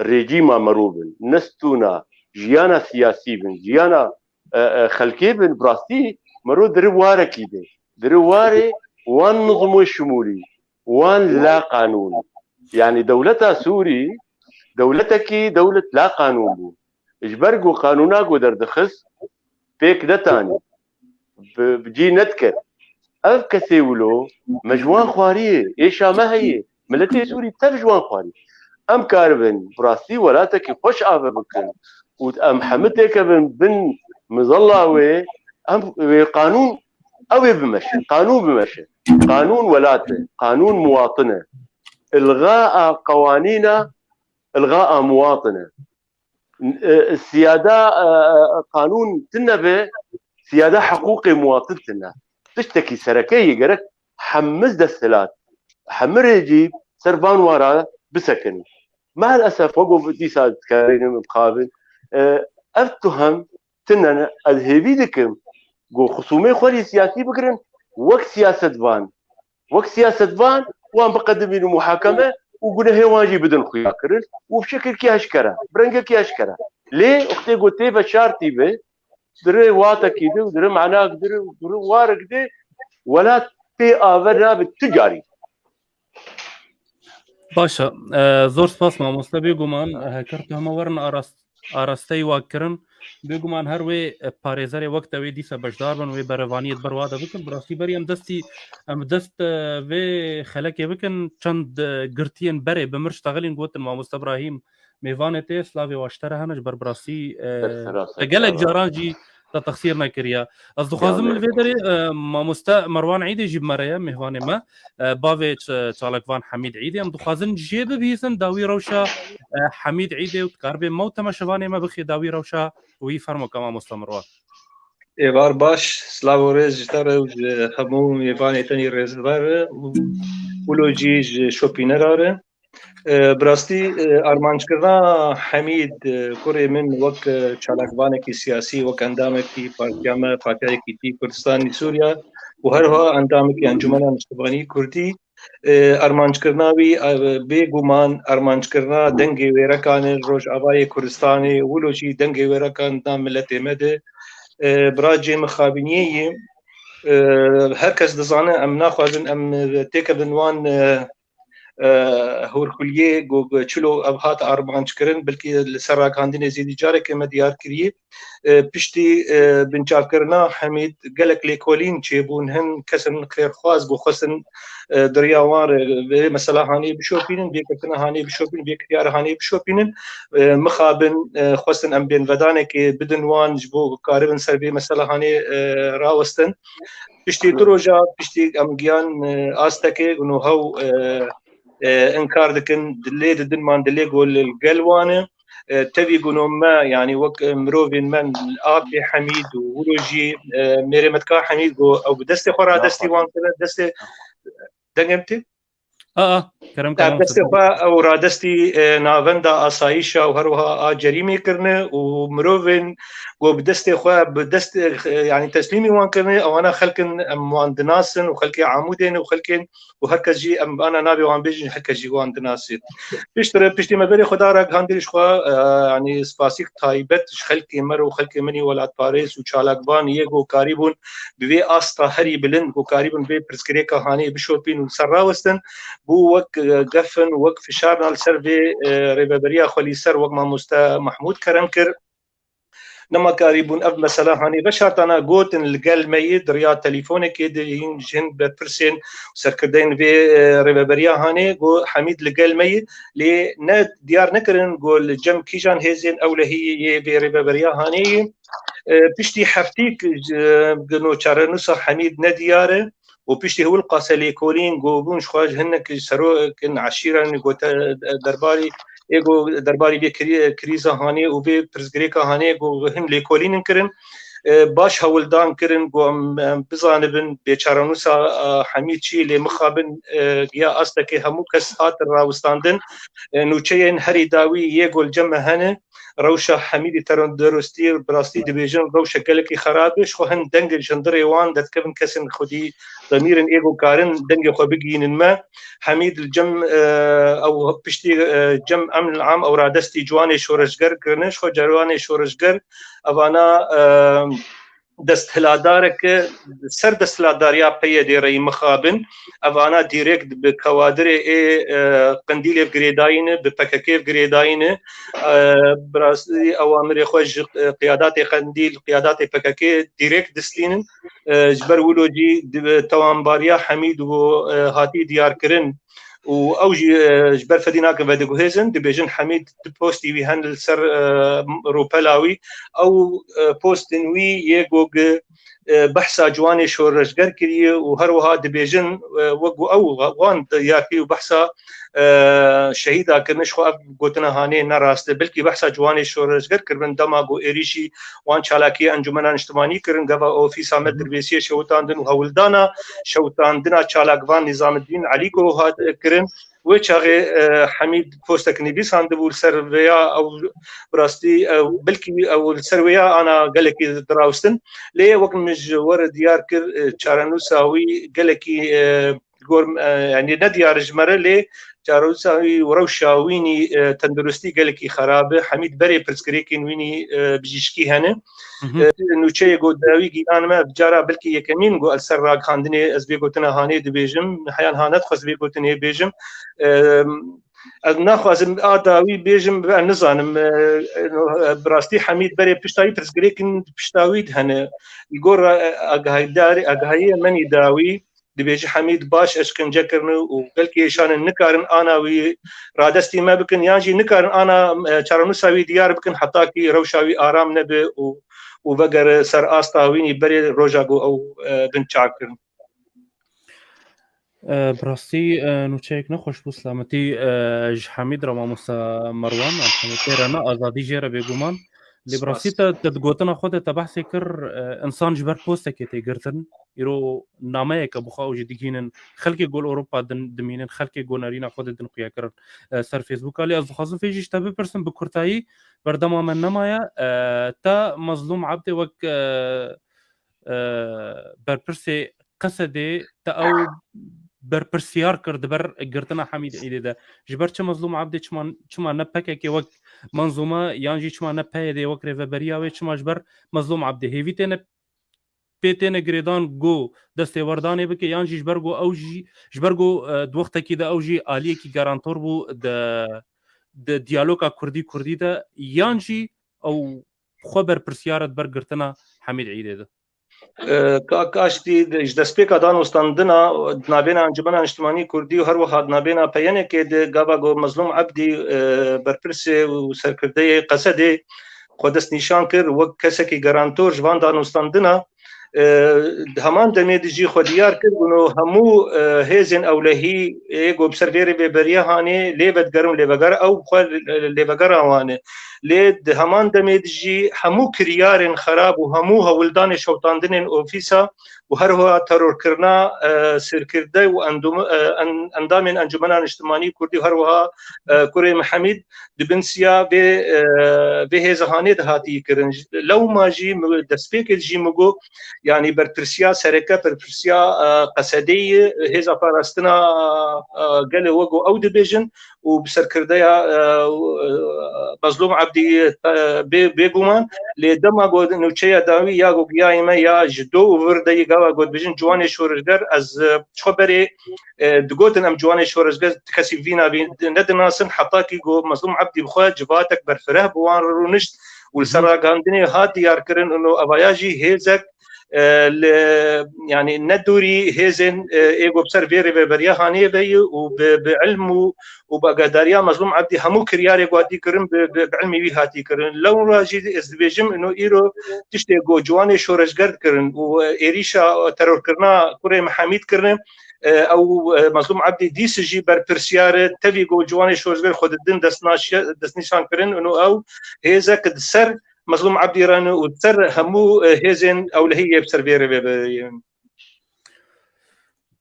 rejîma mero bin, nestûna jiyana siyasî bin, jiyana, e, e, xelkê bin, bi rastî mero di rê warekî de, di rê warê wan nizmo şimûlî, wan la qanûn. Yani dewleta Sûrî, dewletekî dewlet la qanûn bû. Ji ber ku qanûna ku derdixist pêk netanî, bi, bi cî nedikir. Ev kesê wilo me ji wan xwariyê, êşa me heye. Miletê Sûrî tev ji wan xwarî. Em karibin bi rastî welatekî xweş ave bikin û em hemî têkevin bin mizella wê, em wê qanûn ew ê bimeşe. Qanûn bimeşe. Qanûn welat e. Qanûn muwatin e. Ilga a qewanîna, ilga a muwatin e. E, siyada, e, e, qanûn tune be, siyada hiqûqê muwatin tune. Tiştekî sereke yê gerek hemû desthilat, hemû rejîm ser van wara bisekinin. Maalesef, wek dîsa dikarînin bixabin, e, ev tuhem tune ne. Ez hêvî dikim ku xisûmê xwe lê siyasî bigirin, wek siyasetvan, wek siyasetvan wan biqedimînin muhakeme û gunehê wan jî bidin xuyakirin û bi şekilkî eşkere, bi rengekî eşkere. Lê wextê ku tê veşartî be, di rê watekî de û di rê menak de û di rê warek de welat pê ave nabe tu carî. Baş e. E, zor spas mamoste. Bêguman, e, heker tu hema werin arast-, arasteyî wa kirin. Bêguman her wê, e, parêzerê wek te wê dîsa beşdar bin, wê berevaniyê di ber wa de bikin. Bi rastî berî em destî, em dest, e, vê xelekê bikin. Çend, e, girtiyên berê bi mir ştexilîn gotin mamoste Ibrahîm, mêvanê tê, slavê wa ji te re hene, ji ber bi rastî, e, te gelek caran jî te texsîr nekiriye. Ez dixwazim li vê derê, e, mamoste Merwan Îdê jî bi me re ye, mêvanê me, e, bavê ç-, çalakvan Hemîd Îdê. Em dixwazin jê bibihîzin dawî rewşa, e, Hemîd Îdê û dikaribê me û temaşevanê me bixê dawî rewşa wî. Fermo ke mamoste Merwan. Êvar baş, silav û rêz ji te re û ji hemû mêvanê te yê rêzber û wilo jî ji şopînera re. E, bi rastî, e, armanckirina Hemîd, e, kurê min wek, e, çalakvanekî siyasî, wek endamekî partiya me, Partiya Yekîtî Kurdistanî Sûriya û herwiha endamekî Encûmena Niştimanî Kurdî, e, armanckirina wî, e, bêguman armanckirina dengê wêrekan e Rojavayê Kurdistanê, wilo jî dengê wêrekan na miletê me de, e, bi racê mixabiniyê yê, e, her kes dizane em naxwazin em, e, têkevin wan, e, e, hûrxuliyê ku çilo ev hat armanc kirin, belkî li ser ragihandinê zêdî carekê me diyar kiriye. E, piştî, e, binçavkirina Hemîd gelek lêkolîn çêbûn, hin kesên xêrxwaz ku xwestin, e, di riya wan re vê mesela hanê bişopînin, vê girtina hanê bişopînin, vê kiryara hanê bişopînin, e, mixabin, e, xwestin em bên vedanekê bidin wan ji bo ku karibin ser vê mesela hanê, e, rawestin. Piştî tu roja, piştî em giyan, e, astekê û no hew, e, e, inkar dikin, dilê didin man dilê ku li gel wan e. E, tevî ku no me, yanî wek, e, mirovên me, apê Hemîd û wilo jî, e, mêrê me dika Hemîd ku ew bi destê xwe radestî wan kire, destê dengê min tê? A, a, kerem, kerem, destê xwe ew radestî, e, navenda asayîşa û her wiha a cerîmê kirine û mirovên ku bi destê xwe, bi dest, e, yanî teslîmî wan kirine, ewana xelkin em wan dinasin û xelkê Amûdê ne û xelkên û her kes jî em ana navê wan bêjin, her kes jî wan dinasî. Piştre, piştî me berê xwe da ragihandî ji xwe, e, yanî spasîk taybet ji xelkê me re û xelkê min ê welatparêz û çalakvan yê ku karîbûn bi vê asta herî bilind ku karîbûn vê pirsgirêka hanê bişopîn û ser rawestin, bû wek, e, gefin, wek fişarna li ser vê, e, rêveberiya xwe lî ser wek mamoste Mahmûd kerem kir. Nema karîbûn ev mesela hanê veşartana gotin li gel me yê di riya telîfonekê de hîn ji hin berpirsên û serkirdeyên vê, e, rêveberiya hanê got Hemîd li gel me yê, lê ne diyar nekirin got li cem kîjan hêzên ewlehiyê yê vê rêveberiya hanê yê. E, piştî heftîk, e, gino çarenûsa Hemîd nediyar e. û piştî hewil qase lêkolîn ku bûn ji xwe ji hinek ji serokên eşîran ku te derbarî ê ku derbarî vê krî-, krîza hanê û vê pirsgirêka hanê ku hin lêkolînin kirin, e, baş hewildan kirin ku em, em bizanibin bêçarenûsa, e, Hemîd çi lê mixabin, e, giya astekê hemû kes hatin rawistandin, e, nûçeyên herî dawî yê ku li cem me hene, rewşa Hemîdî terondorostî bi rastî dibêjin rewşa gelekî xerab e, ji xwe hin dengên ji hundirê wan derdikevin kesên xwedî demîr in ê ku karin dengê xwe bigihînin me. Hemîd li cem, e, ew piştî, e, cem emn am ew radestî ciwanê şoreşger kirine, ji xwe ciwanê şoreşger evana, e, desthiladareke ser desthiladariya P Y D re yî mixabin. Evana dîrekt bi kawadirê ê, e, Qindîlê girêdayî ne, bi P K K girêdayî ne. E, bi rastî ewamirê xwe ji, e, qiyadatê Qindîl, qiyadatê P K K dîrekt distînin. E, ji ber wilo jî di, tewanbariya Hemîd û, e, hatî diyarkirin û ew jî, e, ji ber fedî nakin vediguhêzin, dibêjin Hemîd du postî wî hene li ser, e, rûpela wî. Ew, e, postên wî yê ku, e, behsa ciwanê şoreşger kiriye û her wiha dibêjin, e, wek ku ew wan diyar kiriye û behsa, e, şehîda kirine, ji xwe ev gotina hanê ne rast e. Belkî behsa ciwanê şoreşger kiribin dema ku êrîşî wan çalakiyê Encûmena Niştimanî kirin, gava ofîsa me dirbêsiyê şewitandin û hewldana şewitandina çalakvan Nîzamidîn Elî ku hat kirin. Wê çaxê e, Hemîd postek nivîsandibû li ser vêya ew bi rastî ew belkî ew li ser wêya ana gelekî dirawstin. Lê wek min ji we re diyar kir, e, çarenûsa wî gelekî e, gor e, yanî ne diyar ji me re lê çarenûsa wî û rewşa wînî e, tenduristî gelekî xerab e. Hemîd berê pirsgirêkên wînî e, bijîşkî hene. E, nûçeyê got dawî gîlan me, cara belkî yekemîn got li ser ragihandinê ez vê gotina hanê dibêjim, heyan ha nedixwest vê gotinê bêjim. E, ez naxwazim a dawî bêjim, ez nizanim. E, e, bi rastî Hemîd berê pişta wî pirsgirêkin pişta wî hene. Li gor ra-, e, agahîdarî-, agahiyê menî dawî, dibêje Hemîd baş eşkence kirine û belkî êşanin nikarin ana wî radestî me bikin, yan jî nikarin ana e, çarenûsa wî diyar bikin heta kî rewşa wî aram nebe û û vegere ser asta wînî berê roja ku ew e, bin çar kirin. E, bi rastî e, nûçeyek nexweş bû, silametî e, ji Hemîd re, mamosta Merwan, em hemî tê re ne, azadî jê re bêguman. Lê bi rastî te, te di gotina xwe de te behsê kir, e, insan ji ber postekê tê girtin. Îro nameyeke bi xwe ew jî digihînin. Xelkê gol Ewropa din dimînin, xelkê go nerîna xwe de din xuya kirin e, ser Facebooka. Lê ez dixwazim fê jî ji te bipirsim, bi kurtayî, berdema me nemaye. E, te Mezlûm Ebdê wek e, e, berpirsê Qesedê te ew berpirsiyar kir di ber girtina Hemîd Îdê de. Ji ber çi Mezlûm Ebdê çima, çima ne P K K wek menzûme yan jî çima ne P Y D wek rêveberiya wê, çima ji ber Mezlûm Ebdê hêvî têne pê têne girêdan ku destêwerdanê bike, yan jî ji ber ku ew jî, ji ber ku e, di wextekî de ew jî aliyekî garantor bû di, di diyaloga kurdî kurdî de, yan jî ew xwe berpirsiyar e di ber girtina Hemîd Îdê de. E, Kak Aştî, ji destpêka danûstandina di navbêna Encûmena Niştimanî Kurdî û her wiha di navbêna P Y N K'ê de gava ku Mezlûm Ebdî e, berpirsê û serkirdeyê Qesedê xwe destnîşan kir wek kesekî garantor ji van danûstandina. E, di heman demê de jî xwe diyar kir, gûno hemû e, hêzên ewlehî ê ku bi ser vê rêveberiya hanê lê vedigerin lêveger, ew xwe lêvegera wan e. Lê di heman demê de jî hemû kiryarên xerab û hemû hewldanê şewitandinên ofîsa û her wiha terorkirina e, serkirde û endûm-, e, en-, endamên Encûmena Niştimanî Kurdî û her wiha e, kurê Mihemîd di bin siya vê, e, vê hêza hanê de hatî kirin. Lewma jî mi-, destpêkê jî min got, yanî berpirsiya sereke, berpirsiya e, Qesedê ye, hêza parastina e, gelê wek ku ew dibêjin û bi serkirdeya e, e, Mezlûm Ebdî e, bê, bêguman. Lê dema ku nûçeya dawî ya ku giyayê me ya ji do û vir de yê gava ku dibêjin ciwanê şoreşger, ez e, ji xwe berê e, digotin em ciwanê şoreşger kesî vî navî nedinasin, heta kî ku Mezlûm Ebdî bi xwe civatek berfireh bi wan re rûnişt û li ser ragihandinê hat diyar kirin û evaya jî hêzek e, li, yanî ne dûrî hêzên e, ê ku bi ser vê rêveberiya hanê ve ye û bi, bi ilm û, û bi agadariya Mezlûm Ebdî hemû kiryarê ku hatî kirin bi, bi, bi ilmî wî hatî kirin. Lewra jî ez dibêjim, ino îro tiştê ku ciwanê şoreşger dikirin û e, êrîşa terorkirina kurê Mihamîd kirine, e, ew e, Mezlûm Ebdî dîs jî berpirsiyar e, tevî ku ciwanê şoreşger xwe didin destnaşiye-, destnîşan kirin, ino ew hêzek di ser Mezlûm Ebdî re ne û di ser hemû e, hêzên ewlehî yê bi ser vê rêvê be.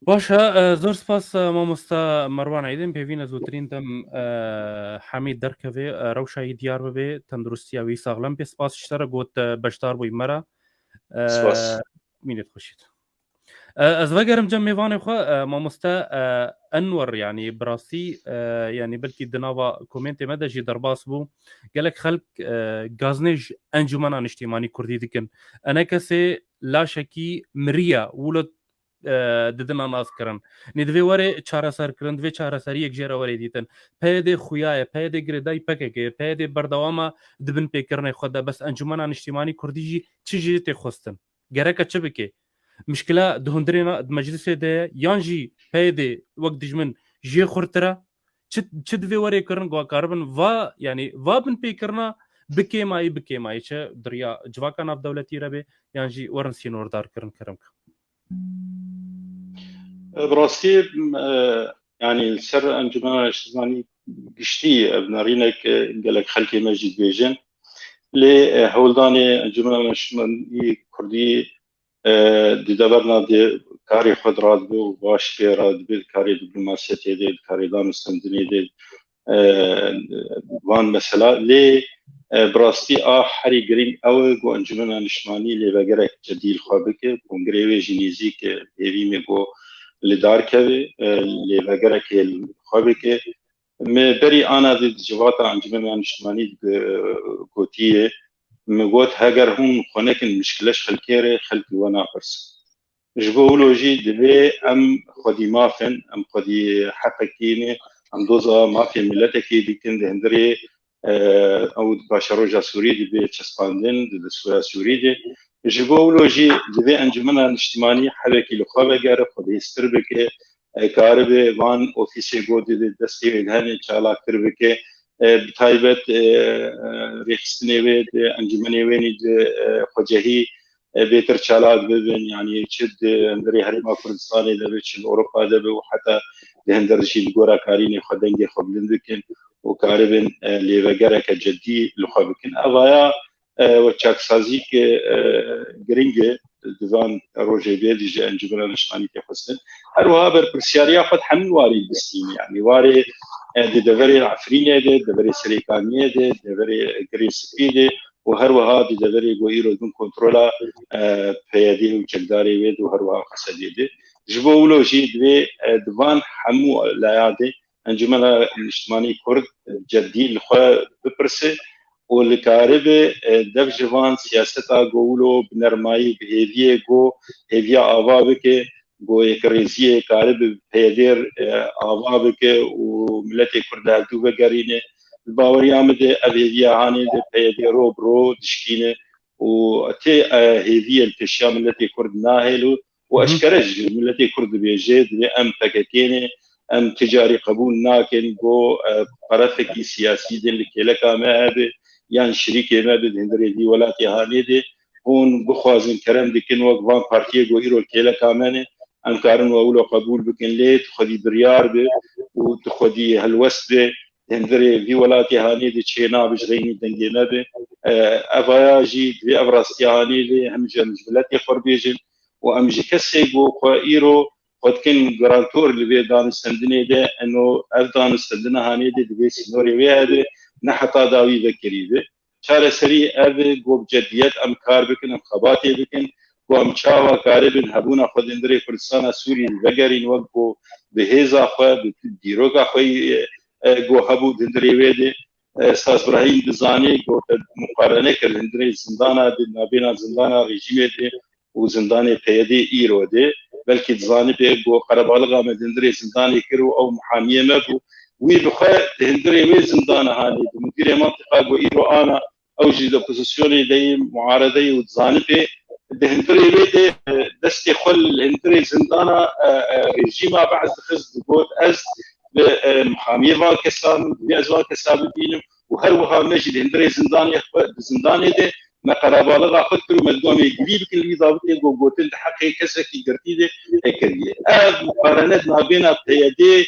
Baş e, e, zor spas e, mamosta Merwan Eydin, pêvî ne zûtirîn dem e, Hemîd derkeve, e, rewşa wî diyar bibe, tenduristiya wî saxlem be. Spas ji te re got e, beşdar bûyî me re. E, Spas. Mînêt xweşît. E, ez vegerim cem mêvanê xwe, e, mamoste e, Enwer, yanî bi rastî e, yanî belkî di nava komentê me de jî derbas bû. Gelek xelk e, gaznê ji Encûmena Niştîmanî Kurdî dikin. Enekesê laşekî miriye, wilo e, didina naskirin. Nê divê were çareserkirin, divê çareseriyek jê re were dîtin. P Y D xuya ye, P Y D girêdayî P K K ye, P Y D berdewam e di binpêkirinê xwe de, bes Encûmena Niştîmanî Kurdî jî çi jê tê xwestin? Gereke çi bike? Mişkila di hundirê na, di meclisê de ye, yan jî P Y D wek dijmin jê xurtir e? Çi, çi divê were kirin, ku karibin va, yanî va binpêkirina bi kêmayî, bi kêmayî çi di riya civaka navdewletî re be, yan jî werin sînordar kirin, kerem ke. Bi rastî, e, yanî li ser Encûmena Niştimanî Giştî ev nerînek, e, gelek xelkê me jî dibêjin. Lê, e, hewldanê Encûmena Niştimanî Kurdî, e, di deverna di karê xwe diradibe û baş pê radibe di karê diplomasiyetê de, di karê danûstendinê de, e, van mesela. Lê, e, bi rastî a herî girîng ew e ku Encûmena Niştimanî lêvegerek cedî li xwe bike, kongreyê wê jî nêzîk e, hêvî me ku li dar keve, e, lêvegerekê li xwe bike. Me berî ana di civata Encûmena Niştimanî di, gotiye, me got, heger hûn xwe nekin mişkile ji xelkê re, xelkî we napirsin. Ji bo wilo jî divê em xwedî maf in, em xwedî heqekî ne, em doza mafê miletekê dikin, di hundirê, e, ew di paşeroja Sûrî dibe çespandin, di destûra Sûrî de. Ji bo wilo jî divê Encûmena Niştimanî hevekî li xwe vegere, xwedihêztir bike, e, karibe van ofîsê ku di destê wê de hene çalaktir bike, e, bi taybet, e, e, rêxistinê wê di encûmenê wê nî di, e, xwecehî, e, bêtir çalak bibin, yanî çi di hundirê Herêma Kurdistanê de be, çi li Ewropa de be û heta di hundir jî li gora karînê xwe dengê xwe bilind bikin û karibin, e, lêvegereke cedî li xwe bikin. Evaya, e, wek çaksazî ke, e, giring e, di van rojê bê dî ji Encûmena Niştimanî tê xwestin. Her wiha berpirsiyariya xwe di hemî warî bistîne, yanî warê, e, di deverê Efrînê de, deverê Serêkaniyê de, deverê Girê Spî de û her wiha di deverê ku îro bin kontrola, e, P Y D û çekdarê wê de û her wiha Xesedê de. Ji bo wilo jî divê, e, di van hemû laya de Encûmena Niştimanî Kurd cedî li xwe bipirse û li karibe, e, dev ji van siyaseta ku wilo bi nermayî û bi hêviyê ku hêviya ava bike, ku yekirêziyê karibe bi P Y D, e, ava bike û miletê Kurd li hevdû vegerîne. Di baweriya min de ev hêviya hanê de P Y D ro bi ro dişkîne û tê, e, hêviyê li pêşiya miletê Kurd nahêl û û eşkere ji miletê Kurd dibêje, divê em P K K ne, em ti carî qebûl nakin ku, e, terefekî siyasî din li kêleka me hebe yan şirîkê me be di hundirê vî welatê hanê de. Hûn bixwazin kerem dikin wek van partiyê ku îro kêleka me ne, em karin we wilo qebûl bikin, lê tu xwedî biryar be û tu xwedî helwest be, di hundirê vî welatê hanê de çê nabe ji reynî dengê me be. E, evaya jî divê ev rastiya hanê lê hem ji em ji miletê xwe bêjin û em ji kesê ku xwe îro xwe dikin garantor li vê danûstendinê de, eno ev danûstendina hanê de divê sînorê wê hebe, ne heta dawî vekirî be. Çareserî ev e ku bi cediyet em kar bikin, em xebatê bikin, ku em çawa karibin hebûna xwe di hundirê Kurdistana Sûrî vegerîn, wek ku bi hêza xwe, bi dîroka xwe, e, e, ku hebû di hundirê wê de. E, Saz Brahîm dizanê ku te muqarene kir hundirê zindana di navbêna zindana rejîmê de û zindanê P Y D îro de, belkî dizanibe ku qerebalixa me di hundirê zindanê kir û ew muhamiyê me bû. Wî bi xwe di hundirê wê zindana hanê, bi mudirê mantiqa ku îro ana, ew jî di opozîsyonê de yê, muaredeyê û dizanibe, di hundirê wê de, e, destê xwe li hundirê zindana, e, e, rejîma Be'es dixist, digot, ez bi, e, muhamiyê van kesa min, divê ez van kesa bibînim û her wiha me jî di hundirê zindanê xwe, di zindanê de me qerebalixa xwe kir û me digot em ê gilî bikin li wî zabitê ku gotin di heqê kesekî girtî de kiriye. Ev muqarene di navbêna P Y D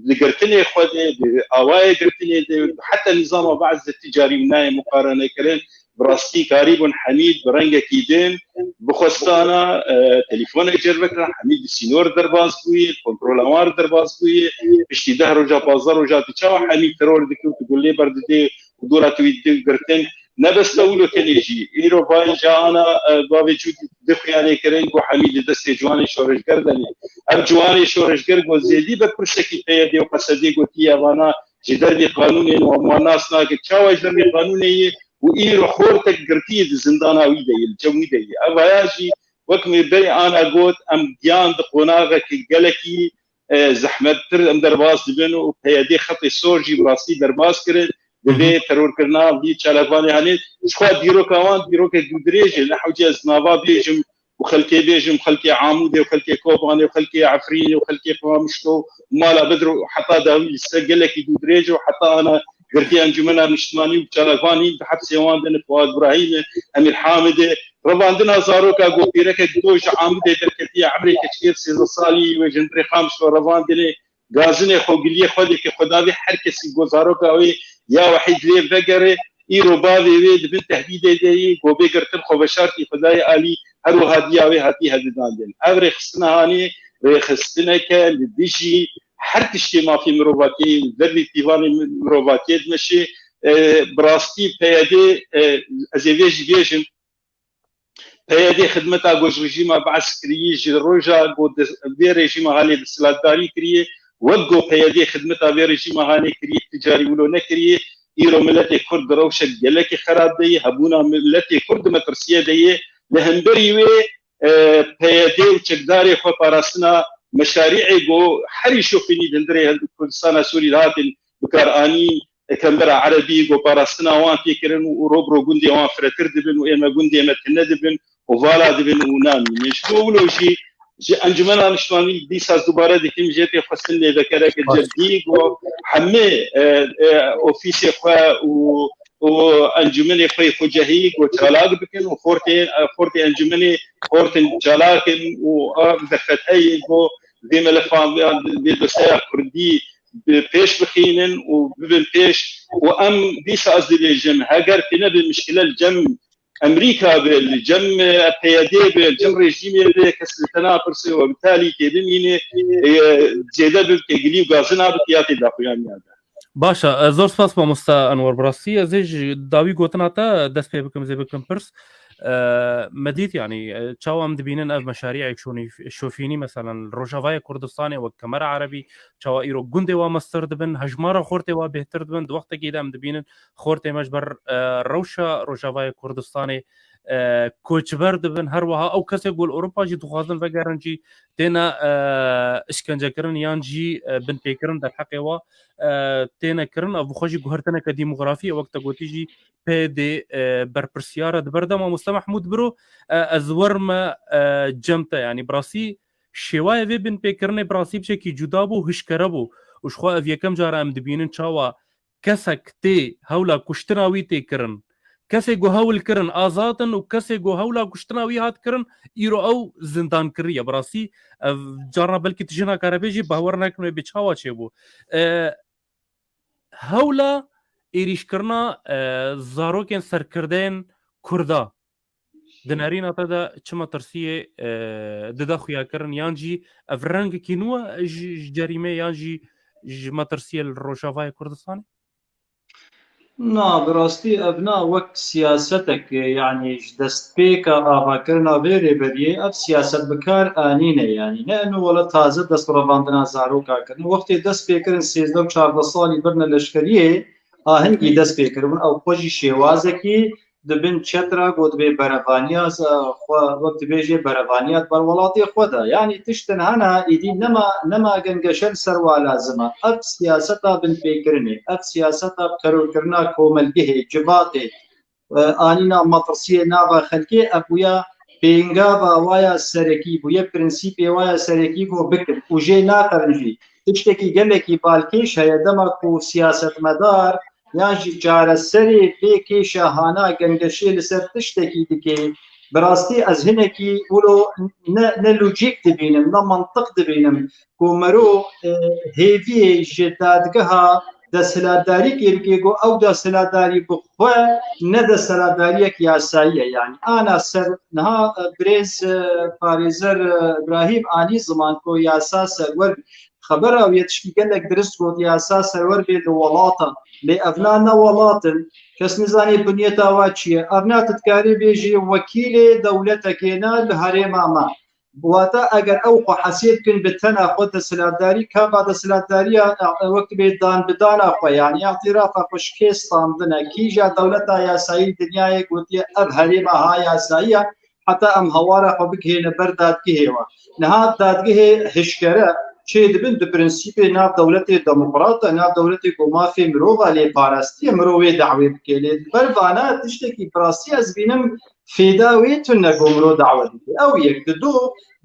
di girtinê xwe de, di awayê girtinê de, heta nîzama Be'es de ti carî nayê muqarene kirin. Bi rastî karîbûn Hemîd bi rengekî din bixwestana, e, telîfonek ceribekira, Hemîd bi sînor derbas bûye, kontrola wan re derbas bûye, piştî deh roja, pazdeh roja tu çawa Hemîd teror dike û tu gulê berdidê û dora tu wî dide girtin? Ne bes te wilo tenê jî, îro vayê ji ana, e, bavê cû dixuyanê kirin ku Hemîd li destê ciwanê şoreşger de ne. Ev ciwanê şoreşger ku zêdî berpirsekî P Y D û Qesedê gotiye, evana ji dervê qanûnê ne, wan nas nake. Çawa ji dervê qanûnê ye û îro xortek girtî ye di zindana wî de ye, li cem wî de ye. Evaya jî wek me berê ana got, em giyan di qonaxekî gelekî, e, zehmettir em derbas dibin û P Y D xetê sor jî bi rastî derbas kirin. Divê terorkirina vî çalakvanê hanê, ji xwe dîroka wan dîrokek dûdirêj e, ne hewce ez nava bêjim û xelkê bêjim, xelkê Amûdê û xelkê Kobanê û xelkê Efrînê û xelkê Qamişlo û mala Bedr û heta dawî lîste gelekî dûdirêj e û heta ana girtiya Encûmena Niştimanî û çalakvanî di hepsê wan de ne, Fuad Brahîm e, Emîr Hamid e. Revandina zaroka ku pîrekek do ji Amûdê derketiye, emrê keçikê sêzdeh salî wê ji hundirê Qamişlo revandinê, gazinê xwe, giliyê xwe dike, xwe davê her kesî ku zaroka wê ya wehîd lê vegere, Îro bavê wê di bin tehdîdê de yê, go bê girtin xwe veşartî Xwedayê Alî, her wiha diya wê hatî hevdidandin. Ev rêxistina hanê rêxistineke li dijî her tiştê mafê mirovatiyê, li dervê pîvanê mirovatiyê dimeşê. E, bi rastî P Y D, e, ez ê vê jî bêjim, P Y D xidmeta ku ji rejîma Bees kiriyê, ji roja ku di, vê rejîma hanê desthilatdarî kiriyê, wek ku P Y D xidmeta vê rejîma hanê kiriyê, ti carî wilo nekiriyê. Îro miletê Kurd di rewşek gelekî xerab de yê, hebûna miletê Kurd di metirsiyê de yê. Li hemberî wê, e, P Y D û çekdarê xwe parastina meşarî'ê ku herî şofînî di hundirê Kurdistana Sûrî de hatin bikaranîn, kembera Erebî, ku parastina wan tê kirin û rok ro gundê wan firehtir dibin û ê me gundê me tune dibin û vala dibin û namînin. Ji bo wilo jî ji Encumena Niştimanî dîsa ez dubare dikim, jê tê xwestin lêvekereke cedî, ku hemê, e, e, ofîsê xwe û, û encûmenê xwe yê xwecehî ku çalak bikin û xortê, xortê encûmenê xortin çalak in û ev derfet heye ku vê melefan, vê dosyeya Kurdî bi pêş bixînin û bibin pêş. Û em dîsa ez dibêjim, heger têne bi mişkile li cem Emerîka be, li cem, e, P Y D be, li cem rejîmê be, kes li te napirse û bi talî tê bimîne, e, zêde bi têgilî û gazina bi tiya tê daxuyaniya de. Baş e, zor spas mamosta Enwer, bi rastî ez ê ji dawî gotina te dest pê bikim, zê bikim pirs. E, me dît, yanî, e, çawa em dibînin ev meşarî'ek şonî-, şofînî, meselen, li Rojavayê Kurdistanê wek Kemera Erebî, çawa îro gundê wa mestir dibin, hejmara xortê wa bêhtir dibin, di wextekî de em dibînin xortê me ji ber, e, rewşa Rojavayê Kurdistanê, e, koçber dibin. Her wiha ew kesê ku li Ewropa jî dixwazin vegerin jî têne, e, işkencekirin yan jî, e, binpêkirin derheqê wa, e, têne kirin. Ev bi xwe jî guhertineke demografî ye, wek te gotî jî P D, e, berpirsiyar e. Di ber de mamoste Mehmûd biro, e, ez werime, e, cem te. Yanî bi rastî şêwayê vê binpêkirinê bi rastî bişekî cuda bû, hişkere bû. Û ji xwe ev yekem car e em dibînin çawa kesek tê hewla kuştina wî tê kirin. Kesê ku hewl kirin azad in û kesê ku hewla kuştina wî hat kirin, îro ew zindan kiriye. Bi rastî, ev carna belkî tu jina kare bêjî, bawer nekin wê bê çawa çêbû. E, hewla êrîşkirina, e, zarokên serkirdeyên Kurda di nerîna te de çi metirsiyê, e, dide xuyakirin, yan jî ev rengekî nû e ji, ji cerîmê yan jî ji metirsiyê li Rojavayê Kurdistanê? Na, bi rastî ev na wek siyasetek, yanî ji destpêka avakirina vê rêberiyê ev siyaset bi kar anîne, yanî ne eno wele taze dest revandina zaroka kirin. Wextê dest pê kirin sêzdeh û çardeh salî birine leşkeriyê, ahengî dest pê kiribûn, ew xwe jî şêwazekî di bin çet re got dibê berevaniya xwe, wek dibêjê berevaniya di ber welatê xwe de. Yanî tiştin hene, îdî nema, nema gengeşe li ser wa lazim e. Ev siyaseta binpêkirinê, ev siyaseta terorkirina komelgihê, civatê, e, anîna metirsiyê nava xelkê, ev bûya pêngava waya serekî, bûye prensîpê waya serekî ku bikin û jê naxerin jî. Tiştekî gelekî balkêş heye, dema ku siyasetmedar yan jî çareserê vê kêşa hana gengeşê li ser tiştekî dike. Bi rastî ez hinekî wilo ne, ne lojîk dibînim, ne mantiq dibînim ku mero, e, hêviyê ji dadgeha desthilatdarî kê bike ku ew desthilatdarî bi xwe ne desthilatdariyek yasayî ye. Yanî ana ser niha, e, birêz, e, parêzer, e, Îbrahîm anî ziman ku yasa serwer bî. Xebera wî ye tişkî gelek dirist got, yasa serwer bê li welatan. Lê evna ne welat in. Kes nizanî bunyeta wa çi ye. Evna tu dikarî bêjî wekîlê dewletekê ne li herêma me. Wata eger ew xwe hesê dikin bi tena xwe desthilatdarî, ka va desthilatdariya, e, wek dibê dan bi dana xwe, yanî îtîrafa xwe ji kê standine, kîja dewleta yasayî dinyayê gotiye ev herêma ha yasayî ye, heta em hewara xwe bigihêne ber dadgehê we. Niha dadgehê hişkere çê dibin di prensîpê nav dewletê demokrat e, nav dewletê ku mafê mirov e lê parastî ye, mirov wê dawê bike. Lê di ber vana tiştekî bi rastî ez bînim fêda wê tune ku mirov dawe dike. Ew yek. Di du,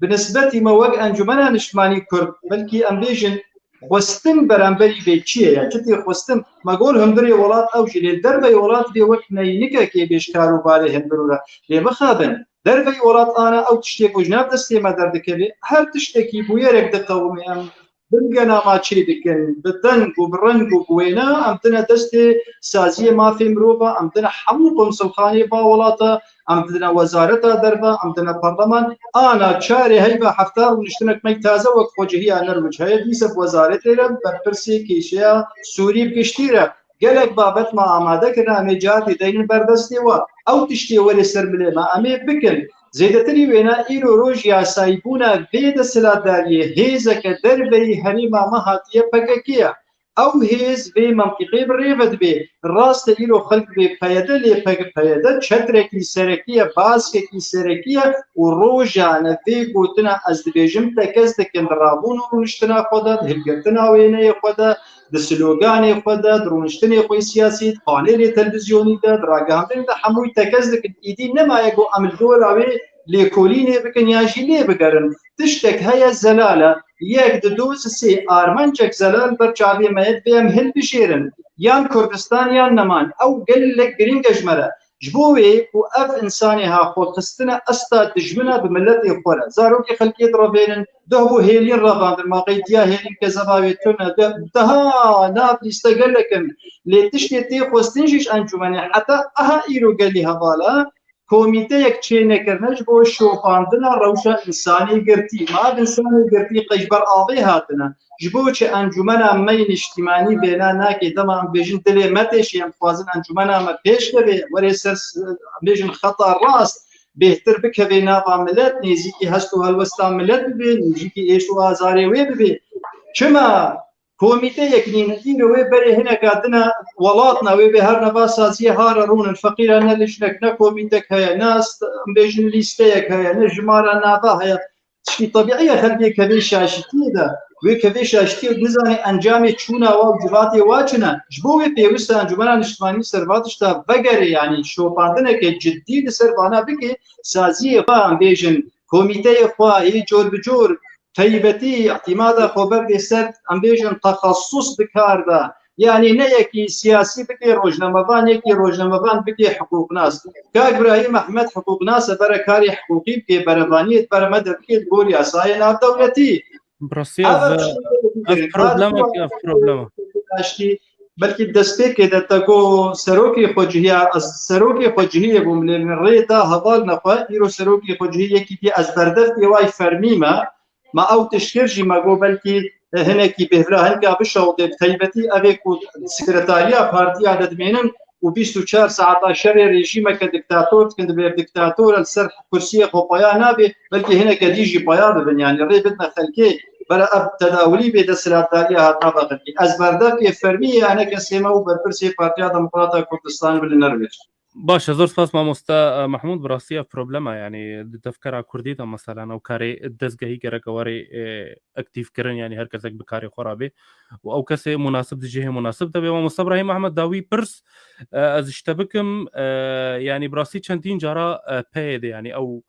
bi nisbetî me wek Encûmena Niştimanî Kurd, belkî em bêjin, xwestin beramberî vê çi ye? Ya çi tê xwestin? Me got hundirê welat ew jî, lê derveyê welat vê wek neynikekê bê ji kar û barê hundir û re. Lê mixabin, derveyê welat ana ew tiştê ku ji nav destê me derdikeve, her tiştekî bûyerek diqewime em bingehna ma çê dikin, bi deng û bi reng û bi wêne, em dine destê saziyê mafê mirova, em dine hemû konsulxanê va welata, em didine wezareta derve, em didine parleman. Ana çarê heyva hefta rûniştinek me taze wek xwecihiya Nirwic heye, dîse bi wezaretê re, berpirsê kêşeya Sûrî bi giştî re. Gelek babet me amade kirin, em ê cartê deynin ber destê we. Ew tiştê werê ser milê me, em ê bikin. Zêdetirî wêne, îro roj yasayîbûna vê desthilatdariyê hêzeke derveyî herêma me hatiye P K K ye. Ew hêz vê mentiqê bi rê ve dibe. Rast e, îro xelk dibê P Y D, lê P K P Y D çetrekî serekî ye, baskekî serekî ye û rojane vê gotina ez dibêjim tekez dikin di rabûn û rûniştina xwe de, di hilgirtina wêneyê xwe de, di sloganê xwe de, di rûniştinê xwe yê siyasî, di panelê televîzyonî de, di ragihandinê de hemûyî tekez dikin. Îdî nemaye ku em li dora wê lêkolînê bikin yan jî lê bigerin. Tiştek heye zelal e. Yek, di du, sê armancek zelal ber çavê me ye, divê em hilbijêrin. Yan Kurdistan yan neman. Ew gelek girîng e ji me re. Ji bo wê ku ev insanê ha xwe xistine esta dijmina bi miletê xwe re. Zarokê xelkê direvênin, duh bû hêlîn revandin, ma qey diya hêlîn kezeba wê tune, de, daha nav lîste gelek in. Lê tiştê tê xwestin jî ji encûmenê heta aha îro gelî heval e. Komîteyek çênekirine ji bo şopandina rewşa însanê girtî. Ma ev însanê girtî qey ji ber avê hatine? Ji bo çi encûmena me yê niştîmanî vêna nake? Dema em bêjin dilê me têşî, em dixwazin encûmena me pêş keve, were ser s-, em bêjin xeta rast, bêhtir bikeve nava milet, nêzîkî hest û helwesta milet bibe, nêzîkî êş û azarê wê bibe. Çima? Komîteyek nîne, îro wê berê hineka dina welatna, wê bê her nava saziyê hare rûnin, feqîra ne lijnek, ne komîtek heye, ne st-, em bêjin lîsteyek heye, ne jimara nava heye. Tiştî tebîî ye, xelkê kevê şaşitiyê de, wê kevê şaşitiyê û nizane encamê çûna wa û civatê wa çi ne. Ji bo wê pêwist e Encûmena Niştimanî ser va tişta vegere, yanî şopandineke cidî li ser vana bike, saziyê xwe, em bêjin, komîteyê xwe yê cor bi cor, taybetî îtîmada xwe berdê ser, em bêjin, texesus di kar de. Yanî ne yekî siyasî bike, rojnamevan, yekî rojnamevan bike hiqûqnas. Kak Birahîm Ehmed hiqûqnas e, bere karê hiqûqî bike, berevaniyê bere me de bike, li gor yasayê navdewletî. Bi rastî Ev ev, ev, ev problema ki, ev problema. Belkî destpêkê de te got serokê xwecihiya, ez serokê xwecihiyê bûm, lê min rê da heval nexwe, îro serokê xwecihî yekî dî ez berdevkê way fermî me. Ma ew tişt kir jî me got belkî, e, hinekî bêhvira hinka bişewitê, bi taybetî ev ê ku sekretariya partiya de dimênin û bîst û çar saeta şerê rejîmeke diktator dikin, divê ev diktator li ser kursiyê xwe paya nabe, belkî hineke dî jî paya bibin, yanî rê bidine xelkê, bere ev tedawilî bê desthilatdariya hatine ve xelkê. Ez berdevkê fermî yê ene kesê me û berpirsê Partiya Demokrata Kurdistan bi li nervêj. Baş e, zor spas mamoste, e, Mehmûd, bi rastî ev problema, yanî di tevkera kurdî de, meselen, ew karê dezgehî gereke were, e, aktîf kirin, yanî her kesek bi karê xwe re bê û ew kesê munasib di cihê munasib de bê. Mamoste Ibrahîm Ehmed, dawî pirs, e, ez ji te bikim, e, yanî bi rastî çendîn cara, e, P Y D, yanî ew,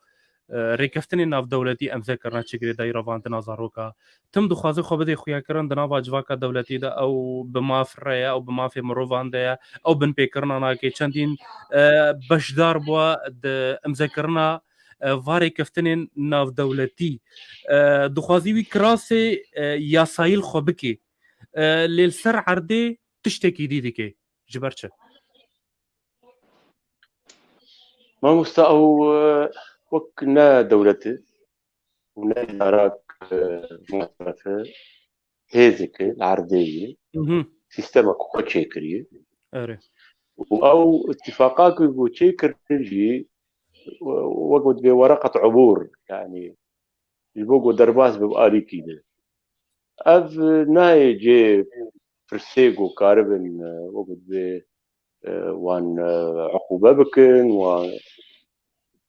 e, rêkeftinên navdewletî emze kirine çi girêdayî revandina zaroka, tim dixwaze xwe bide xuyakirin di nava civaka dewletî de, ew bi maf re ye, ew bi mafê mirovan de ye, ew binpêkirina nake. Çendîn, e, beşdar bûye di imzekirina, e, va rêkeftinên navdewletî. E, dixwazî wî kirasê, e, yasayî li xwe bike. E, lê li ser erdê tiştekî dî dike. Ji ber çi? Mamosta, ew, e, wek ne dewlet e û ne îdarak, e, muterefe, hêzeke li erdê ye. Hı hı. Sîstemek xwe çêkiriye. Erê. Û ew îtîfaqa ku çêkirin jî, wek dibê wereqet ubûr, yanî ji bo ku derbas bibe alîkî de. Ev nayê cê pirsê ku karibin, e, wek dibê, e, wan, e, uqûbe bikin, wan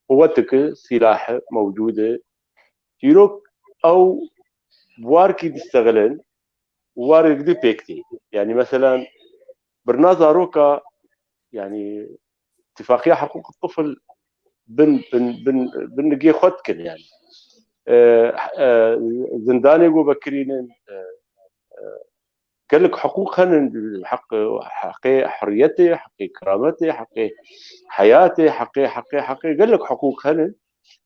quweteke sîlahî mewcûd e. Çîrok ew warkî distexilin û warek dî pêk tê. Yanî, meselen, birina zaroka, yanî, Îtîfaqiya Hiqûq Tifl bin, bin, bin, bin nigê xwe dikin, yanî. E, e, zindanê ku vekirînin, e, e, gelek hiqûq henin, heq, heqê hurriyetê, heqê kirametê, heqê heyatê, heqê, heqê, heqê, gelek hiqûq henin,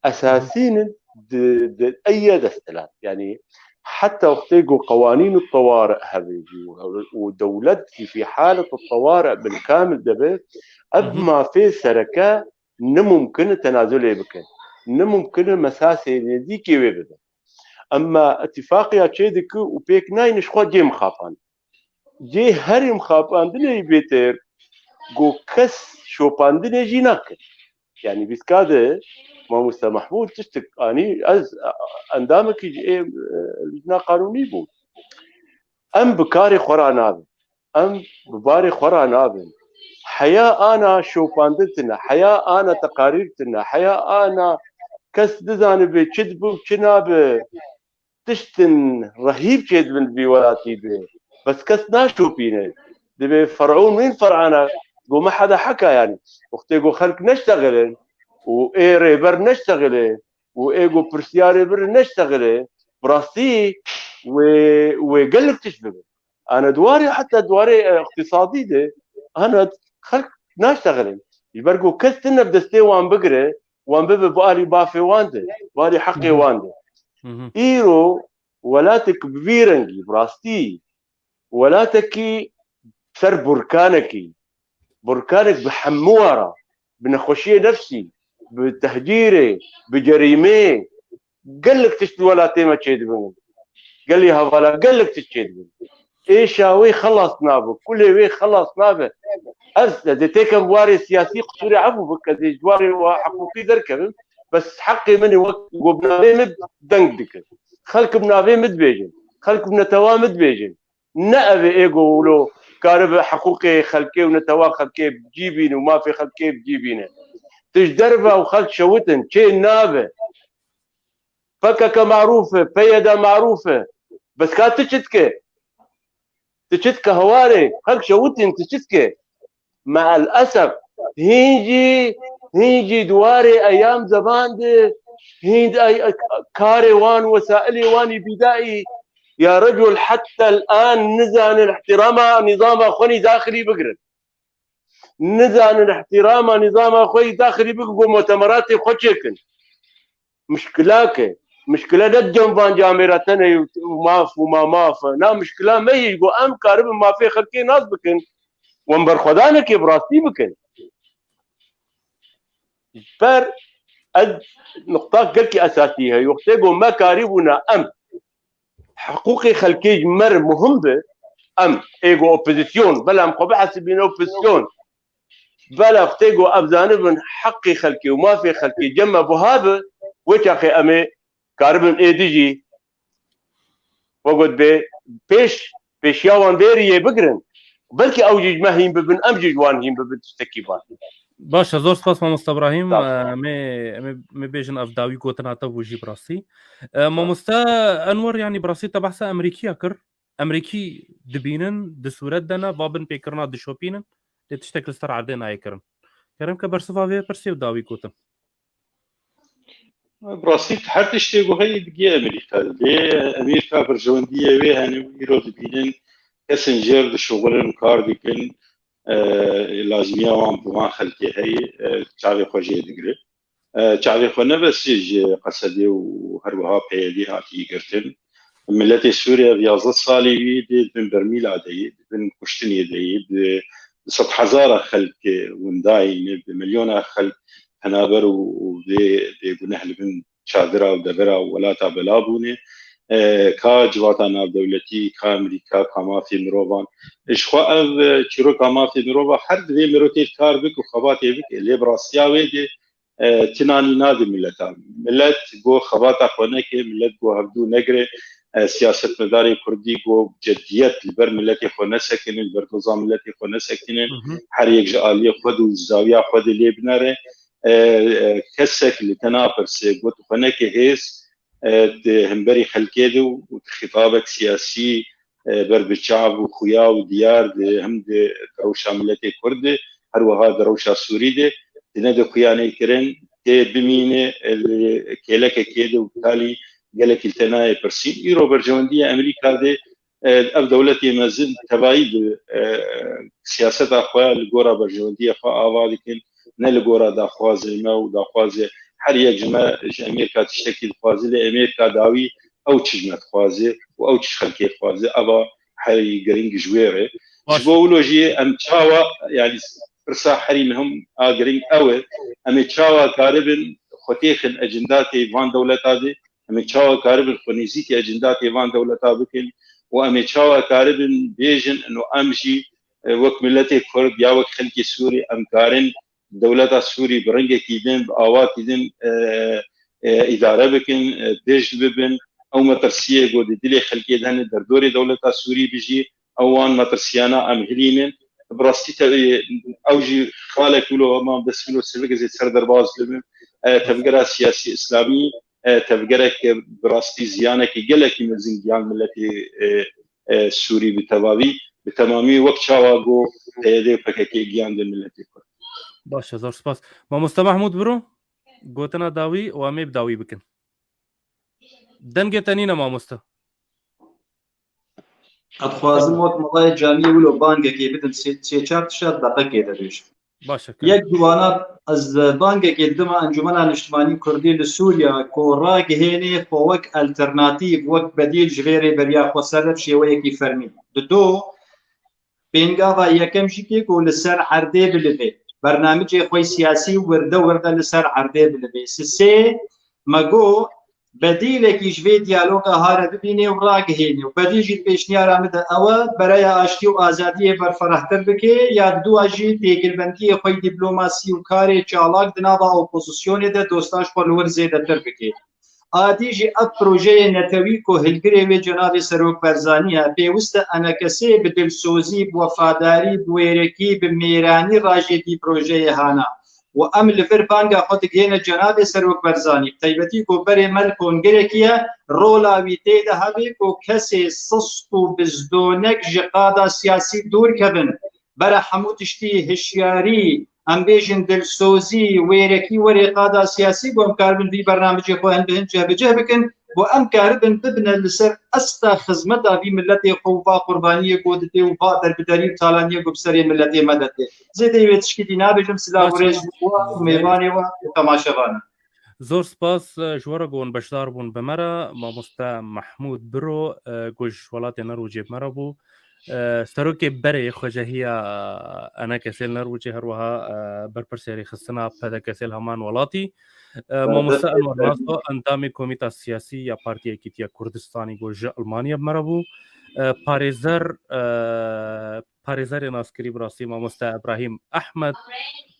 esasî nin di, di eye desthilat. Yanî Heta wextê ku qewanîn û tewari hebe jî û, û dewlet jî fî halet tewari bil kamil dibe, ev Hı hı. mafê sereke ne mumkin e tenazulê bikin. Ne mumkin e mesasê nêzîkê wê bibe. Emma îtîfaqiya çê dike û pêk nayne ji xwe cê mixapan. Cê herî mixapandinê yî bêtir ku kes şopandinê jî nake. Yani vîska de Mamoste Mahmûd tiştik anî ez endamekî ji ê, e, lijna qanûnî bû. Em bi karê xwe re nabin. Em bi barê xwe re nabin. Heya ana şopandin tine, heya ana teqarîr tine, heya ana kes nizanibe çi dibe û çi nabe. Tiştin rehîb çêdibin di vî welatî de. Bes kes naşopîne. Dibê fer'ûn wîn fer'ana. Go me heda heka yani. Wextê go xelk neştexilin û ê rêber neştexile û ê go pirsiyarê bir neştexile, bi rastî wê, wê gelek tişt bibe. Ana di warê, heta di warê, e, iqtîsadî de, ana xelk naştexilin. Ji ber ku kes tine bi destê wan bigire, wan bibe bi alî bafê wan de, bi alî heqê Hı hı. wan de. Hı hı. Îro welatek bi vî rengî, bi rastî, welatekî ser burkanekî, burkanek bi hemû wara, bi nexweşiyê nefsî, bi tehcîrê, bi cerîmê, gelek tişt li welatê me çêdibin. Gelê hevala gelek tişt çêdibin. Êşa wê xelas nabe, kulê wê xelas nabe. Ez, ez ê têkem warê siyasî qisûrê efû bike, ez ê ji warê wa hiqûqî derkevim. Bes heqê min ê wek ku bi navê min deng dikin. Xelk bi navê min dibêjin. Xelk bi netewa min dibêjin. Ne ev ê êgo wilo karibe hiqûqê xelkê û netewa xelkê bi cî bîne û mafê xelkê bi cî bîne. Tu ji derve û xelk şewitin, çê nabe. P K K marûf e, P Y D marûf e. Bes ka tu çi dike? Tu çi dike hewarê? Xelk şewitin, tu çi dike? Me'el esef, hîn jî, hîn jî di warê eyam zeman de, hîn de ey-, karê wan, wesailê wan î bîdaî, ya recul, hetta el-an nizanin ihtirama nizama xwe nî daxilî bigirin. Nizanin ihtirama nizama xwe yî daxilî bigirin, ku mutemeratê xwe çêkin. Mişkilak e. Mişkile ne di cem van camêra tenê û maf û ma maf e. Na mişkila me yî, ku em karibin mafê xelkê nas bikin. Wan berxwedanekê bi rastî bikin. Ji ber ez nuqta gelkî esasî heye. Wextê ku me karîbûna em hiqûqê xelkê ji me re muhim be, em ê ku opozîsyon, bela em xwe bihesibîne opozîsyon, bela wextê ku ev zanibin heqê xelkê û mafê xelkê cem me buha be, wê çaxê em ê karibin êdî jî wek got bê pêş, pêşiya wan vê riyê bigirin. Belkî ew jî ji me hîn bibin, em jî ji wan hîn bibin, tiştekî baş. Baş e, zor spas mamoste Ibrahîm. Sağ ol. Em ê, em ê, em ê bêjin ev dawî gotina te bû jî bi rastî. E, mamoste Enwer, yanî bi rastî te behsa Emerîkiya kir. Emerîkî dibînin, di sûret de ne, va bin pêkirina dişopînin, lê tiştek li ser erdê nayê kirin. Kerem ke bersiva vê pirsê û dawî gotin. Bi rastî her tiştê ku heye digê Amerîka. Lê Amerîka berjewendiyê wê hene û îro dibînin kesên jêr dişuxulin, kar dikin, e, lazimiya wan bi wan xelkê heye, e, çavê xwe jê digire. E, çavê xwe ne bes ji Qesedê û her wiha P Y D hatî girtin. Miletê Sûriyê ev yazdeh salî wî dê di bin bermîla de yê, di bin kuştinê de yê, di sedhezara xelk windayî ne, bi milyona xelk penaber û, û vê bêguneh li bin çadira û devera û welata bela bûne. E, ka civata navdewletî, ka Amerîka, ka mafê mirovan. Ji xwe ev, e, çîroka mafê mirova her divê mirokê kar bik û xebatê bik, lê bi rastiya wê de, e, tinanî nade mileta. Milet go xebata xwe neke, milet go hevdû negire, e, siyasetmedarê kurdî go ceddiyet li ber miletê xwe nesekinin, li ber doza miletê xwe nesekinin, Hı hı. her yek ji aliyê xwe de û ji zawiya xwe de lê binere. E, e, kesek li te napirse, go tu xwe neke hêz, e, di hemberî xelkê de û, û di xîtabek siyasî, e, ber bi çav û xuya û diyar di hem di, di rewşa miletê Kurd de, her wiha di rewşa Sûrî de, di ne di xuyanê kirin, tê bimîne, e, li kêlekekê de û talî gelekî li te nayê pirsîn. Îro berjewendiya Amerîka de, e, ev dewletê mezin tevayî bi, e, siyaseta xwe li gora berjewendiyê xwe ava dikin, ne li gora daxwazê me û daxwazê her yek ji me, ji Amerîka tiştekî dixwaze, lê Amerîka dawî ew çi ji me dixwaze û ew çi ji xelkê dixwaze. Eva herî giring ji wê re. Ji bo wilo jî em çawa, yani, pirsa herî muhim a giring ew e, em ê çawa karibin xwe têxin ecindatê van dewleta de, em ê çawa karibin xwe nêzîkî ecindatê van dewleta bikin û em ê çawa karibin bêjin, ino em jî, e, wek miletê Kurd ya wek xelkê Sûrî em karin dewleta Sûrî bi rengekî din, bi awakî din, e, e, îdare bikin, e, dij bibin. Ew metirsiyê ku di dilê xelkê de hene derdorê dewleta Sûrî bijî, ew wan metirsiyana em hilînin. Bi rastî te, ew jî xalek wilo, mam dest wilo sivik ez ê ser derbas bibim. E, tevgera siyasî îslamî, e, tevgerek bi rastî ziyanekî gelekî mezin giyan miletê, e, e, Sûrî bi tevavî, bi temamî wek çawa got P Y D û P K K giyan de miletê Kurd. Baş e, zor spas. Mamoste Mahmûd biro, gotina dawî û em ê bi dawî bikin. Dengê te nîne mamoste. Ez dixwazim wek melayê camiyê wilo bangekê bidim, sê, sê çar tişa deqekê de bêjim. Baş e, kar. Yek ji wana, ez bangekê didim a Encûmena Niştimanî Kurdî li Sûriya ku ragihênê xwe wek alternatîf, wek bedîl ji vê rêberiya xweser re bi şêweyekî fermî. Di do, pêngava yekem jî kê ku li ser erdê bilivê. Bernamicê xwe siyasî wirde wirde li ser erdê bilivê. Sisê, me got, bedîlekî ji vê diyaloga hare bibînê û ragihênê û bedîl jî di pêşniyara min de ew e, bereya aştî û azadiyê berferehtir bike ya di dua jî têkilbendiyê xwe yî dîplomasî û karê çalak di nava opozisyonê de dosta ji xwe li wir zêdetir bike. A dî jî ev projeyê netewî ku hilgirê wê cenabê Serok Barzanî ye, pêwist e enekesê bi dilsozî, bi wefadarî, bi wêrekî, bi mêranî rajê vî projeyê hana. Û em li vir banga xwe digihêne cenabê Serok Barzanî, bi taybetî ku berê me li kongrekî ye, rola wî tê de hebe ku kesê sist û bizdonek ji qada siyasî dûr kevin. Bere hemû tiştî hişyarî, em bêjin dilsozî, wêrekî were qada siyasî, ku em karibin vî bernamecê xwe hin bi hin cihbicih bikin, ku em karibin bibine li ser asta xizmeta vî miletê xwe û va qurbaniyê ku didê û va derbiderî û talaniyê ku bi serê miletê me de tê. Zêdeyî wê tişkî dî nabêjim, silav û rêz ji we û mêvanê we û temaşevanan. Zor spas, e, ji we re ku hûn beşdar bûn bi me re, mamoste Mehmûd Biro, e, ku ji welatê Nerwicê bi me re bû. E, serokê berê xwecehiya ENKSê li Nerwicê, her wiha, e, berpirsê rêxistina PDKSê li heman welatî. E, mamoste Enwer Naso, endamê Komîta Siyasî ya Partiya Yekîtiya Kurdistanî ku ji Almanya bi me re bû. E, parêzer, e, parêzerê naskirî bi rastî mamoste Ibrahîm Ehmed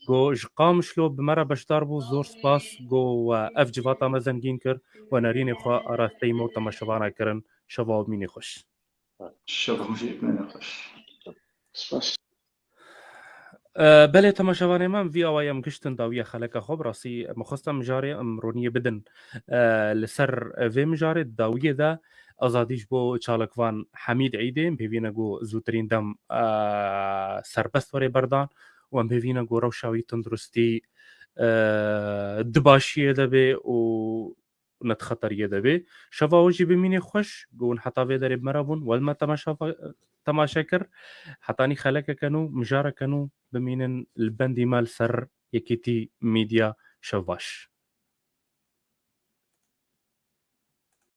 ku ji Qamişlo bi me re beşdar bû. Zor spas ku we ev civata me zengîn kir, we nerînê xwe arasteyî me û temaşevana kirin. Şeva û mînê xweş. Şeva û mînê xweş. Spas. E, belê temaşevanê me, em vî awayî em giştin dawiya xeleka xwe. Bi rastî em xwestin mijarê em roniyê bidin, e, li ser vê mijarê. Di dawiyê de azadî ji bo çalakvan Hemîd Îdê, em pêvî ne ku zûtirîn dem, e, serbest were berdan û em pêvî ne ku rewşa wî tunduristî, e, di başiyê de bê û ne di xeteriyê de bê. Şeva we jî bimînê xweş, ku hûn heta vê derê bi me re bûn, we li me temaşa-, temaşe kir. Hetanî xelekeke nû, mijareke nû bimînin li bendî me li ser Yekîtî Media. Şev baş.